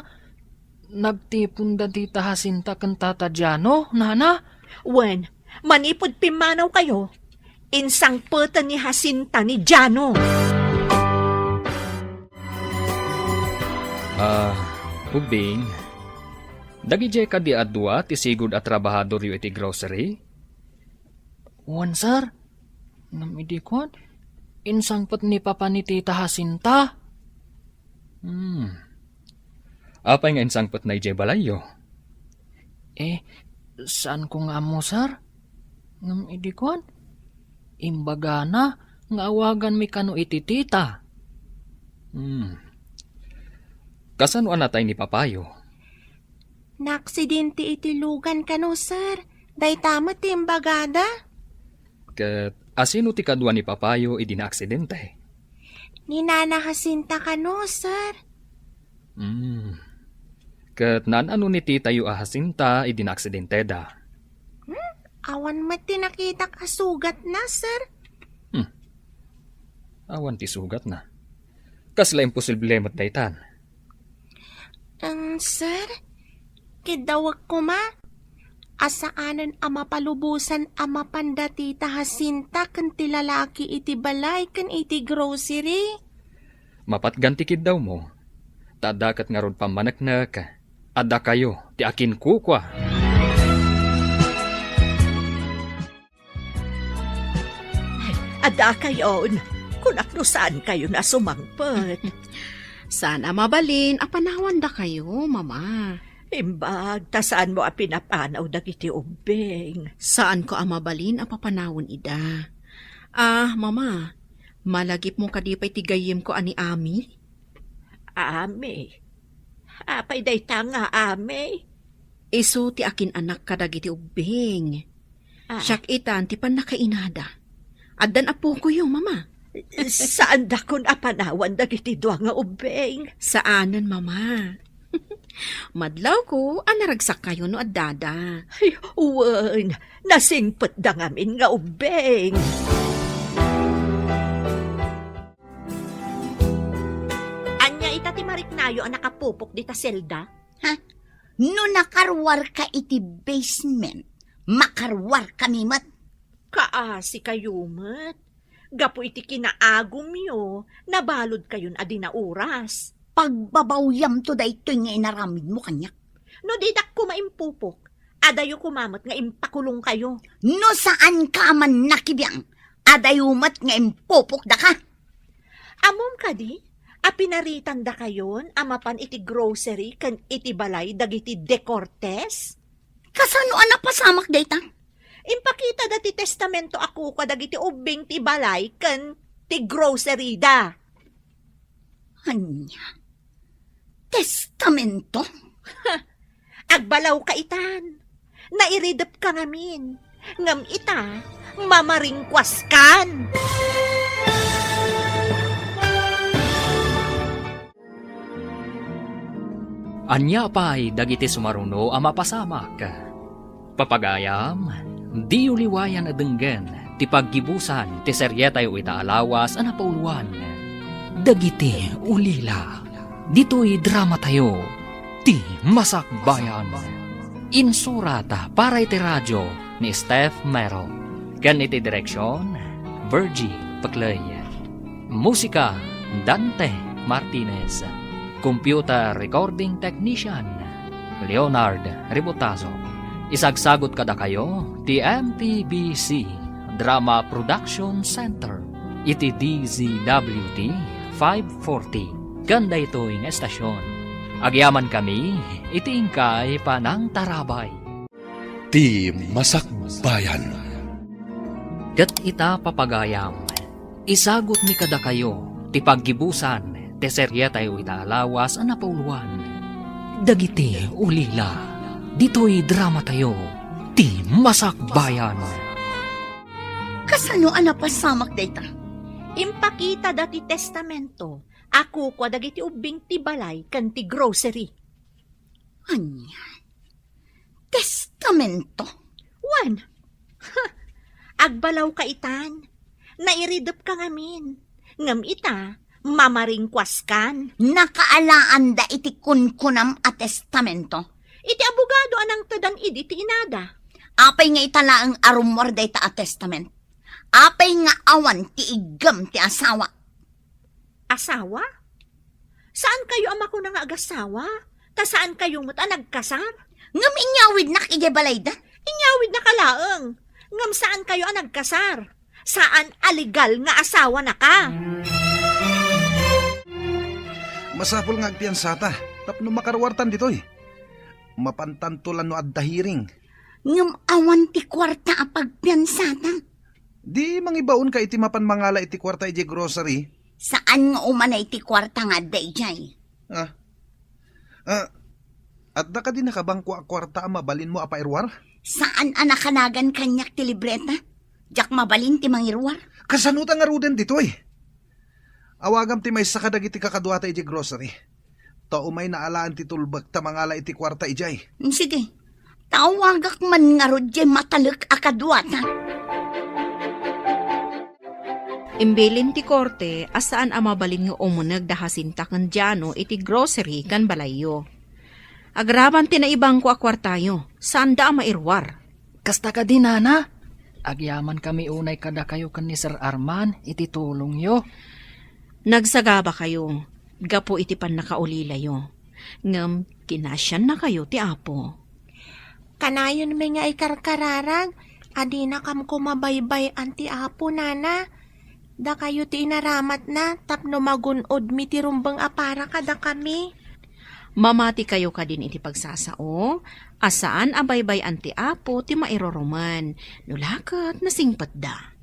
Nagtiponda dita Jacinta ken Tata Jano, Nana? Wen, manipud pimmanawkayo, insangpeten ni Jacinta ni Jano. Ah, ubbing, dagidiay kadi a dua ti sigud a trabahadoryo iti grocery? Wen, sir. Ngem idi kuan, insangpet ni Papa ni Tita Jacinta. Hmm. Apay nga insangpetna idiay balayyo? Eh, saanko nga ammo, sir. Ngem idi kuan, imbagana nga awaganmi kano iti tita. Hmm. Kasano a natay ni papayo? Naaksidente iti lugan kano, sir. Dayta met ti imbagada. Ket asino ti kadua ni papayo idi naaksidente? Ni Nana Jacinta kano, sir. Hmm. Ket naan-ano ni titayo a Jacinta idi naaksidenteda? Hmm? Awan met ti nakitak a sugatna, sir. Hmm. Awan ti sugatna. Kasla imposible met daytan. Em, sir, kiddawek koma a saanen a mapalubosan a mapan da Tita Jacinta ken ti lalaki iti balay ken iti grocery. Mapatgan ti kiddawmo. Ta adda ket ngarud pammaneknek, addakayo ti akinkukua. Addakayon, kunak no saankayon a sumangpet. Saan a mabalin a panawandakayo, Mama. Imbag ta saanmo a pinapanaw dagiti ubbing. Saanko a mabalin a papanawen ida. Ah, Mama, malagipmo kadi pay ti gayyemko a ni Ami? Ami? Apay dayta nga Ami? Isu ti akin-anak kadagiti ubbing. Ah. Siak itan ti pannakainada. Addan appokoyo, Mama. Saandakon a panawan dagiti dua nga ubbing. Saanen, Mama. Madlawko a naragsakkayo no addada. Ay, wen, nasingpetda ngamin nga ubbing. Ania ita ti mariknayo a nakapupok dita selda? Ha? No nakaruarka iti basement, makaruarkami met. Kaasikayo met. Gapu iti kinaagumyo, nabaludkayon a di nauras. Pagbabawyamto daytoy nga inaramidmo kaniak. No didak koma impupok, adayo koma met nga impakulongkayo. No saanka a mannakibiang, adayo met nga impupokdaka. Ammom kadi a pinaritandakayon a mapan iti grocery ken iti balay dagiti Decortes? Kasano a napasamak dayta? Impakitada ti testamento a kukua dagiti ubbing ti balay ken ti grocery da. Ania? Testamento? Agbalawka itan. Nairidepka ngamin, ngem ita, mamaringkuaskan. Ania pay dagiti sumaruno a mapasamak? Papagayam, diyo liwayan a denggen ti paggibusan ti serietayo ita a lawas a napauluan, Dagiti Ulila. Ditoy dramatayo, Ti Masakbayan. Insurat para iti radio ni Steph Mero. Ken iti direksion, Virgie Peclay. Musika, Dante Martinez. Computer recording technician, Leonard Ributazo. Isagsagut kadakayo ti M P B C Drama Production Center iti D Z W T five forty. Ken daytoy nga estasion, agyamankami iti inkay panangtarabay. Ti Masakbayan. Ket ita, papagayam, isagutmi kadakayo ti paggibusan ti serietayo ita a lawas a napauluan, Dagiti Ulila. Ditoy dramatayo, Ti Masakbayan. Kasano a napasamak dayta? Impakitada ti testamento a kukua dagiti ubbing ti balay ken ti grocery. Ania? Testamento? Wen. Agbalawka itan. Nairidepka ngamin. Ngem ita, mamaringkuaskan. Nakaalaanda iti kunkunam a testamento. Iti abogado a nangtedan idi ti inada. Apay nga ita laeng a rummuar dayta a testament? Apay nga awan ti iggem ti asawa? Asawa? Saan kayo a makuna nga agasawa? Ta saan kayo met a nagkasar? Ngem inyawidnak idiay balayda? Inyawidnak a laeng. Ngem saan kayo a nagkasar? Saan a legal nga asawa na ka? Masapul nga agpiansata tapno makaruartan ditoy. Mapantanto la no adda hearing. Ngem awan ti kuarta a pagpiansata. Di mangibaonka iti mapan mangala iti kuarta idiay grocery? Saan nga umanay ti kuarta nga adda idiay? Ah. Ah, adda kadi nakabangko a kuarta a mabalinmo a pairuar? Saan a nakanagan kaniak ti libreta? Diak mabalin ti mangiruar. Kasano ta ngaruden ditoy? Awagam ti maysa kadagiti kakaduata idiay grocery. Ta umay naalaen ti tulbek ta mangala iti kuarta idiay. Sige, ta awagak man ngarud diay matalek a kaduata. Imbilin ti korte a saan a mabalin nga umuneg da Jacinta ken Diano iti grocery kan balayyo. Agraman ti naibangko a kuartayo, saanda a mairuar. Kasta kadi, nana? Agyamankami unay kadakayo ken ni Sir Arman iti tulongyo. Nagsagabakayo gapu iti pannakaulilayo, ngem kinasiannakayo ti Apo. Kanayonmi nga ikarkararag a dinakam koma baybay-an ti Apo, nana. Dakayo ti inaramatna tapno magun-odmi ti rumbeng a para kadakami. Mamatikayo kadin iti pagsasao a saan a baybay-an ti Apo ti mairurumen, no la ket nasingpetda.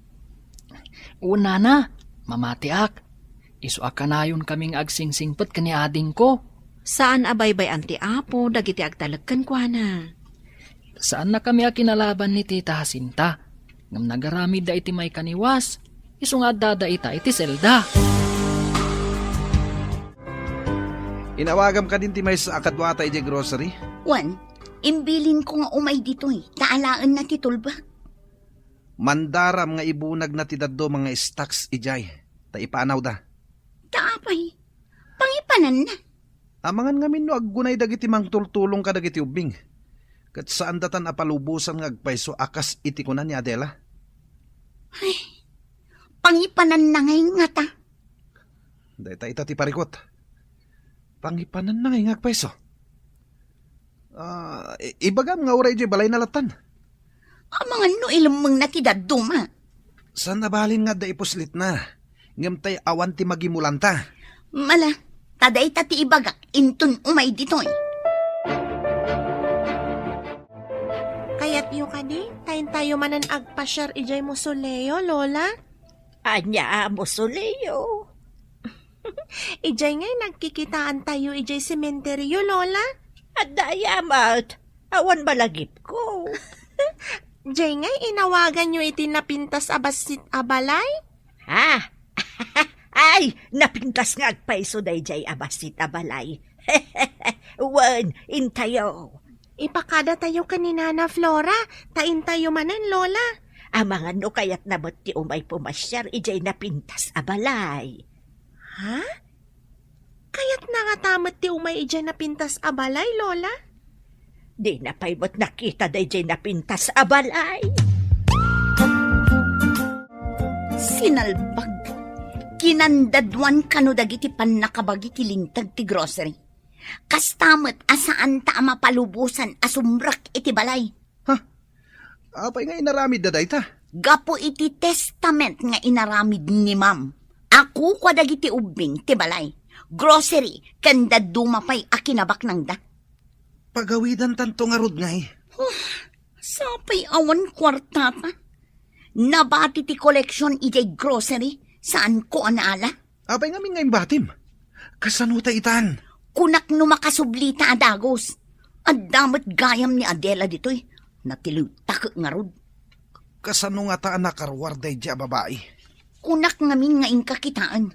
Wen, nana, mamatiak. Isu a kanayonkami nga agsingsingpet ken ni adingko. Saan a baybay-an ti Apo dagiti agtalek kenkuana. Saannakami a kinalaban ni Tita Jacinta, ngem nagaramidda iti maikaniwas, isu nga addada ita iti selda. Inawagam kadin ti maysa a kaduata idiay grocery? Wen, imbilinko nga umay ditoy, ta alaenna ti tulbek. Mandaram nga ibunagna ti dadduma nga stocks idiay, ta ipanawda. Ta apay, pangipananna? Amangan ngamin no aggunay dagiti mangtultulong kadagiti ubbing, ket saandatan a palubosan nga agpayso a kas iti kuna ni Adela. Ay, pangipananna ngay ngata. Dayta ita ti parikut. Pangipananna ngay nga agpayso. Ah, i-, ibagam nga uray idiay balayna lattan. Amangan no ilemmengna ti dadduma. Saan a balin nga adda ipuslitna, ngem tay awan ti magimulanta. Mala, ta dayta ti ibagak inton umay ditoy. Kayatyo kadi, ta intayo manen agpasiar idiay mausoleo, Lola? Ania a mausoleo? Idiay ngay nagkikitaantayo idiay sementeryo, Lola? Adda aya met. Awan balagipko. Jay ngay inawaganyo iti napintas a bassit a balay? Ha? Ay, napintas nga agpayso dayjay a bassit a balay. Wen, intayo. Ipakadatayo ken ni Nana Flora, ta intayo manen, Lola. Amangan no kayatna met ti umay pumasiar idiay napintas a balay. Ha? Kayatna ngata met ti umay idiay napintas a balay, Lola? Dina pay met nakita daydiay napintas a balay. Sinalbag. Kinandaduan kano dagiti pannakabagi ti linteg ti grocery. Kasta met a saanta a mapalubosan a sumrek iti balay. Ha? Apay nga inaramidda dayta? Gapu iti testament nga inaramid ni Ma'am, a kukua dagiti ubbing ti balay, grocery, ken dadduma pay a kinabaknangda. Pagawidantanto ngarud ngay. Huh, sapay awan kuartata. Nabati ti koleksion idiay grocery, saanko a naala. Apay ngamin nga imbatim? Kasano ta itan? Kunak no makasublita a dagus. Adda met gayam ni Adela ditoy. Natilewtak ngarud. Kasano ngata a nakaruar daydiay a babai? Kunak ngamin nga inka kitaen.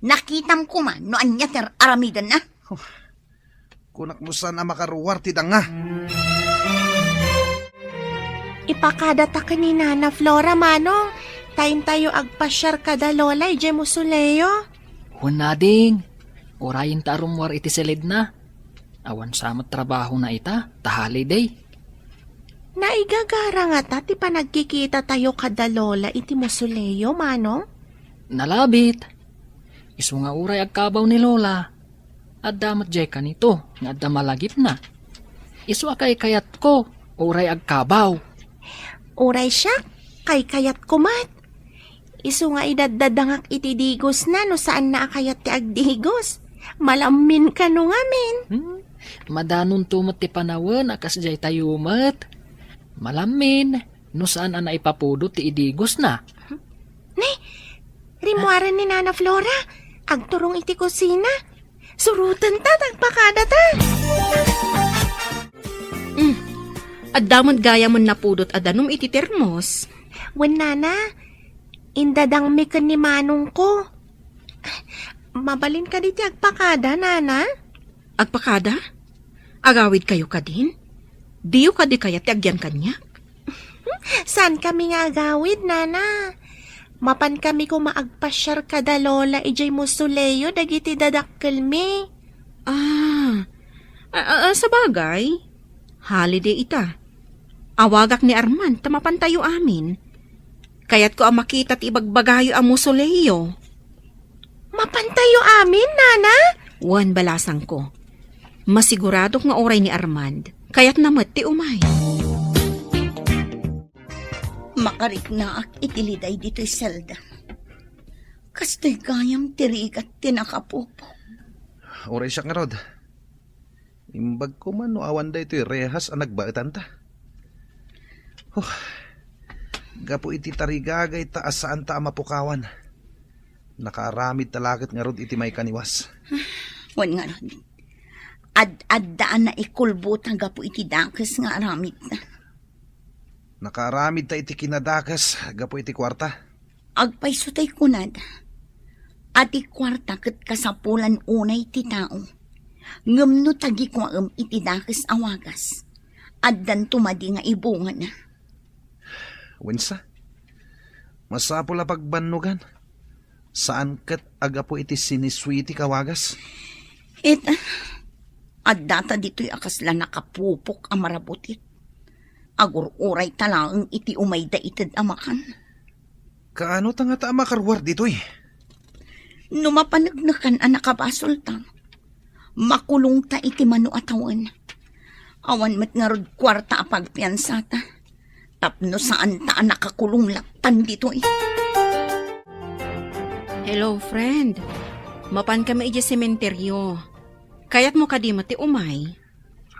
Nakitam koma no ania ti ar-aramidenna. Huh. Kunak no saan a makaruar ti danga. Ipakadata ken ni Nana Flora, Manong, ta intayo agpasiar kada Lola idiay mausoleo. Wen, ading, urayenta a rummuar iti silidna. Awan sa met trabahona ita, ta holiday. Naigagara ngata ti panagkikitatayo kada Lola iti mausoleo, Manong? Nalabit. Isu nga uray agkabaw ni Lola, adda met diay kanito nga adda malagipna. Isu a kaykayatko, uray agkabaw. Uray siak, kaykayatko met. Isu nga idaddadangak iti digosna no saanna a kayat ti agdigos. Malammin kano ngamin. Hmm? Madanonto met ti panawen a kasdiay tayo met. Malammin, no saan a naipapudot ti idigosna. Ne, rimmuaren ni Nana Flora, agturong iti kusina. Surotenta, ta agpakadata. Mm. Adda met gayam a napudot a danum iti termos. Wen, Nana, indadangmi ken ni Manongko. Mabalin kadi ti agpakada, Nana? Agpakada? Agawidkayo kadin? Diyo kadi kayat ti agyan kaniak? Saankami nga agawid, Nana. Mapankami koma agpasiar kada Lola idiay mausoleo dagiti dadakkelmi. Ah, a, a, a, sabagay, holiday ita. Awagak ni Arman ta mapantayo amin. Kayatko a makita ti ibagbagayo a mausoleo. Mapantayo amin, Nana? Wen, balasangko. Masiguradok nga uray ni Armand, kayatna met ti umay. Makariknaak iti liday ditoy selda. Kastoy gayam ti rigat ti nakapupok. Uray siak ngarud. Imbag koma no awan daytoy rehas a nagbaetanta. Huh. Gapu iti tarigagayta a saanta a mapukawan, nakaaramidta la ket ngarud iti maikaniwas. Wen ngarud, ad-adda a naikulbota gapu iti dakes nga aramidta. Nakaaramidta iti kinadakes gapu iti kuarta. Agpayso tay kunada a ti kuarta ket kasapulan unay ti tao. Ngem no tagikuaem iti dakes a wagas, addanto madi nga ibungana. Wensa, masapul a pagbannogan. Saan ket a gapu iti sinisuitik a wagas. Ita, addata ditoy a kasla nakapupok a marabutit. Agur-urayta laeng iti umayda ited a makan. Kaano ta ngata a makaruar ditoy? No mapaneknekan a nakabasolta, makulongta iti mano a tawen. Awan met ngarud kuarta a pagpiansata. Tapno saanta a nakakulong lattan ditoy. Hello, friend. Mapan kami idiay sementeryo. Kayatmo kadi met ti umay?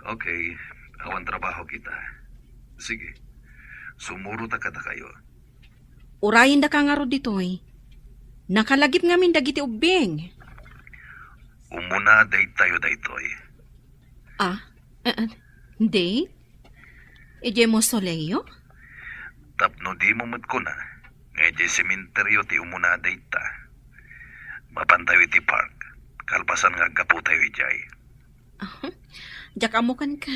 Okay, awan trabaho kita. Sige, sumurota kadakayo. Urayendaka ngarud ditoy. Nakalagip ngamin dagiti ubbing. Umuna daytayo daytoy. Ah, eh, eh, date? Idiay mausoleo? Tapno dimo met kuna nga idiay sementeryo ti umuna dayta. Mapantayo iti park, kalpasan nga aggapu tayo idiay. Ah, diak ammo kenka.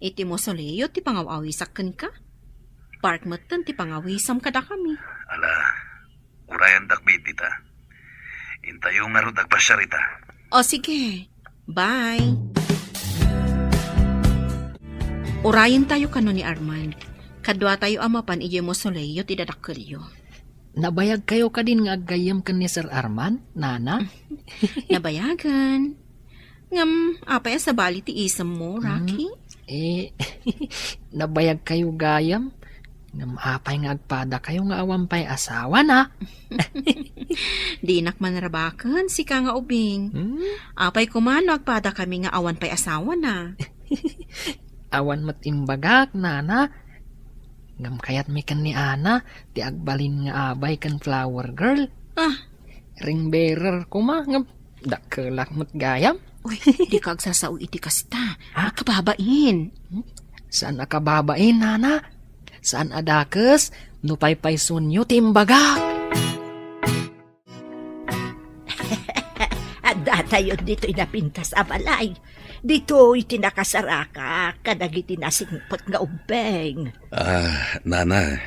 Iti mausoleo ti pangaw-awisak kenka. Park metten ti pangawisam kadakami. Ala, urayendak met dita. Intayo ngarud agpasiar ita. O sige. Bye. Urayentayo kano ni Armand. Kaduatayo a mapan idiay mausoleo ti dadakkelyo. Nabayagkayo kadin nga aggayyem ken ni Sir Armand, Nana? Nabayagen. Ngem, apay a sabali ti isemmo, Rocky? Hmm? Eh, nabayagkayo gayam? Ngem apay nga agpadakayo nga awan pay asawana? Dinak manrabaken, sika nga ubing. Hmm? Apay koma no agpadakami nga awan pay asawana? Awan met imbagak, Nana. Ngem kayatmi ken ni Ana ti agbalin nga abay ken flower girl. Ah. Ring bearer koma, ngem dakkelak met gayam. Uy, dika agsasao iti kasta. Ha? Makababain. Hmm? Saan a kababain, Nana? Saan a dakes no paypaysuenyo ti imbagak? Addatayon ditoy napintas a balay. Ditoy ti nakasarakak kadagiti nasingpet nga ubbing. Ah, Nana,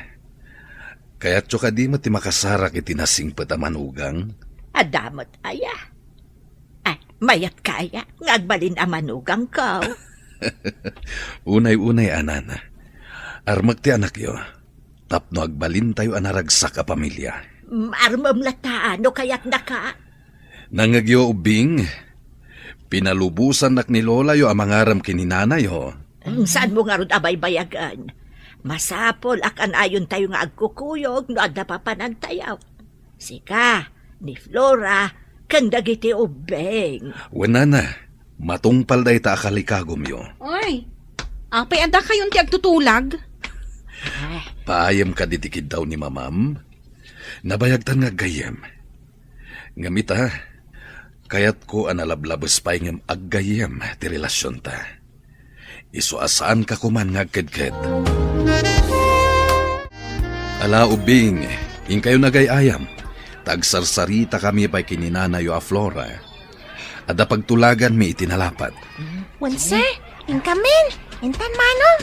kayatyo kadi met ti makasarak iti nasingpet a manugang? Adda met aya. Ay, mayat kaya nga agbalin a manugangko? Unay-unay a, Nana. Armek ti anakyo, tapno agbalintayo a naragsak a pamilia. Mm, armem latta no kayatnaka. Nangngegyo, ubbing, pinalubosannak ni lolayo a mangarem ken ni nanayo. Mm, saanmo ngarud a baybayagen? Masapul a kanayontayo nga agkukuyog no adda papanantayo. Sika, ni Flora, ken dagiti ubbing. Wen, Nana, matungpal dayta a kalikagumyo. Oy, apay addakayon ti agtutulag? Ah. Paayem kadi ti kiddaw ni Mamam? Nabayagtan nga aggayyem. Ngem ita, kayatko a nalablabes pay ngem aggayyem ti relasionta. Isu a saanka koman nga agkedked. Ala, ubbing, inkayo nagay-ayam, ta agsarsaritakami pay ken ni nanayo a Flora. Adda pagtulaganmi iti nalapat. Wense, inkamin, intan manong.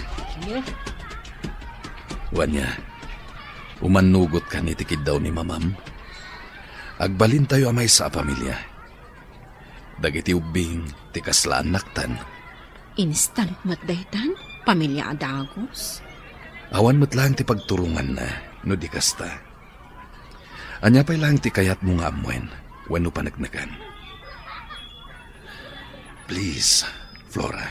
Wen, nia, umannugot kan iti kiddaw ni Mamam. Agbalintayo a maysa a pamilia. Dagiti ubbing ti kasla annaktan. Instant met daytan, pamilia a dagus. Awan met laeng ti pagturonganna no di kasta. Ania pay laeng ti kayatmo nga ammoen wenno paneknekan? Please, Flora.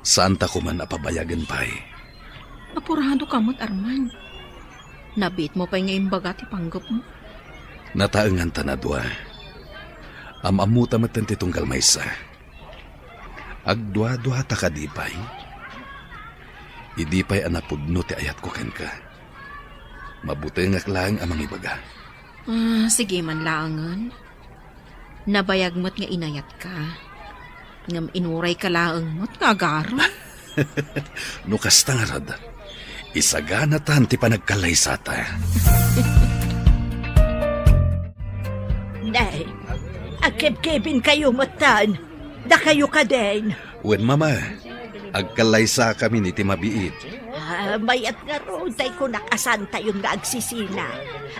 Saanta koman a pabayagen pay. Apuradoka met, Arman. Nabiitmo pay nga imbaga ti panggepmo. Nataengan ta a dua. Am-ammota metten ti tunggal maysa. Agduaduata kadi pay? Idi pay a napudno ti ayatko kenka, mabutengak laeng a mangibaga. Ah, sige man laengen. Nabayag met nga inayatka. Ngem inurayka laeng met nga agarem. No kasta ngarud, isaganatan ti panagkallaysata. Nay, agkebkebinkayo metten. Dakayo kadin. Wen, Mama, agkallaysakami iti mabiit. Ah, mayat ngarud tay kunak a saantayon nga agsisina.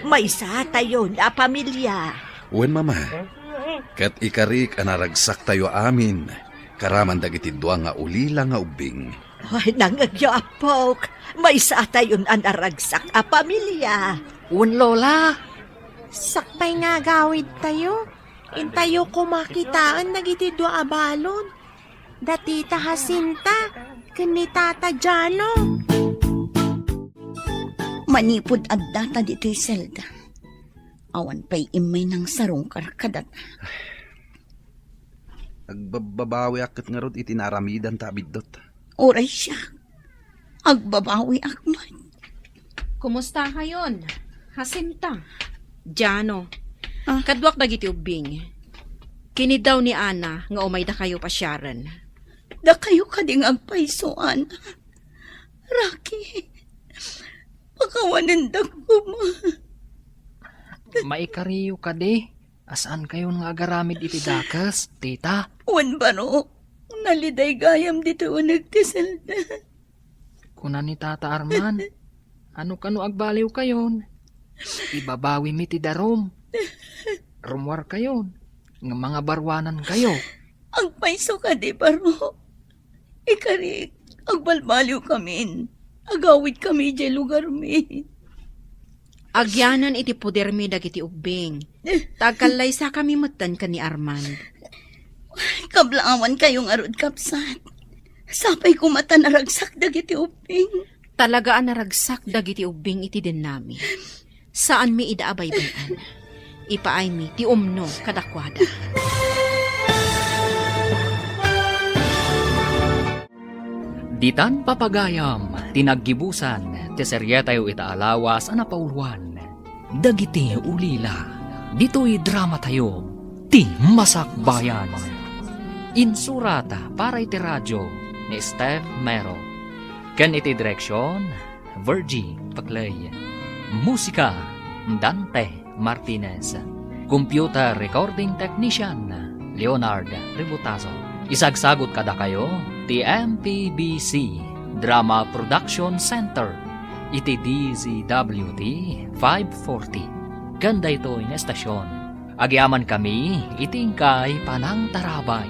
Maysatayon a pamilia. Wen, Mama, ket ikarik a naragsaktayo amin, karaman dagiti dua nga ulila nga ubbing. Ay, nangngegyo, appok. Maysatayon a naragsak a pamilia. Wen, Lola. Sakbay nga agawidtayo, intayo koma kitaen dagiti dua a balon. Da Tita Jacinta ken ni Tata Jano. Manipud addata ditoy selda, awan pay immay nangsarungkar kadata. Agbabbabawiak ket ngarud iti naaramidanta a biddut. Uray siak, agbabawiak met. Kumustakayon, Jacinta? Jano. Ah. Kaduak dagiti ubbing. Kiniddaw ni Ana nga umaydakayo pasiaren. Dakayo kadi nga agpayso, Ana? Rocky, pakawanendak koma. Maikariyo kadi, a saankayon nga agaramid iti dakes, tita? Wen, Baro, naliday gayam ditoy uneg ti selda. Kuna ni Tata Arman, "Ano kano agbaliwkayon? Ibabawimi ti darum. Rummuarkayon, nga mangabaruanankayo." Agpayso kadi, Baro. Ikarik, agbalbaliwkamin. Agawidkami idiay lugarmi. Agyanan iti podermi dagiti ubbing. Ta agkallaysakami metten ken ni Armand. Kablaawankayo ngarud, kabsat. Sapay koma ta naragsak dagiti ubbing. Talaga a naragsak dagiti ubbing iti dennami. Saanmi ida a baybay-an. Ipaaymi ti umno kadakuada. Ditan papagayam ti naggibusan ti serietayo ita a lawas a napauloan, Dagiti Ulila, ditoy dramatayo, Ti Masakbayan. Insurat para iti radio ni Steph Mero. Ken iti direksion, Virgie Paclay. Musika, Dante Martinez. Computer recording technician, Leonard Ributazo. Isagsagot kadakayo ti M P B C Drama Production Center iti D Z W T five forty. Ken daytoy nga estasion, agyamankami iti inkay panangtarabay.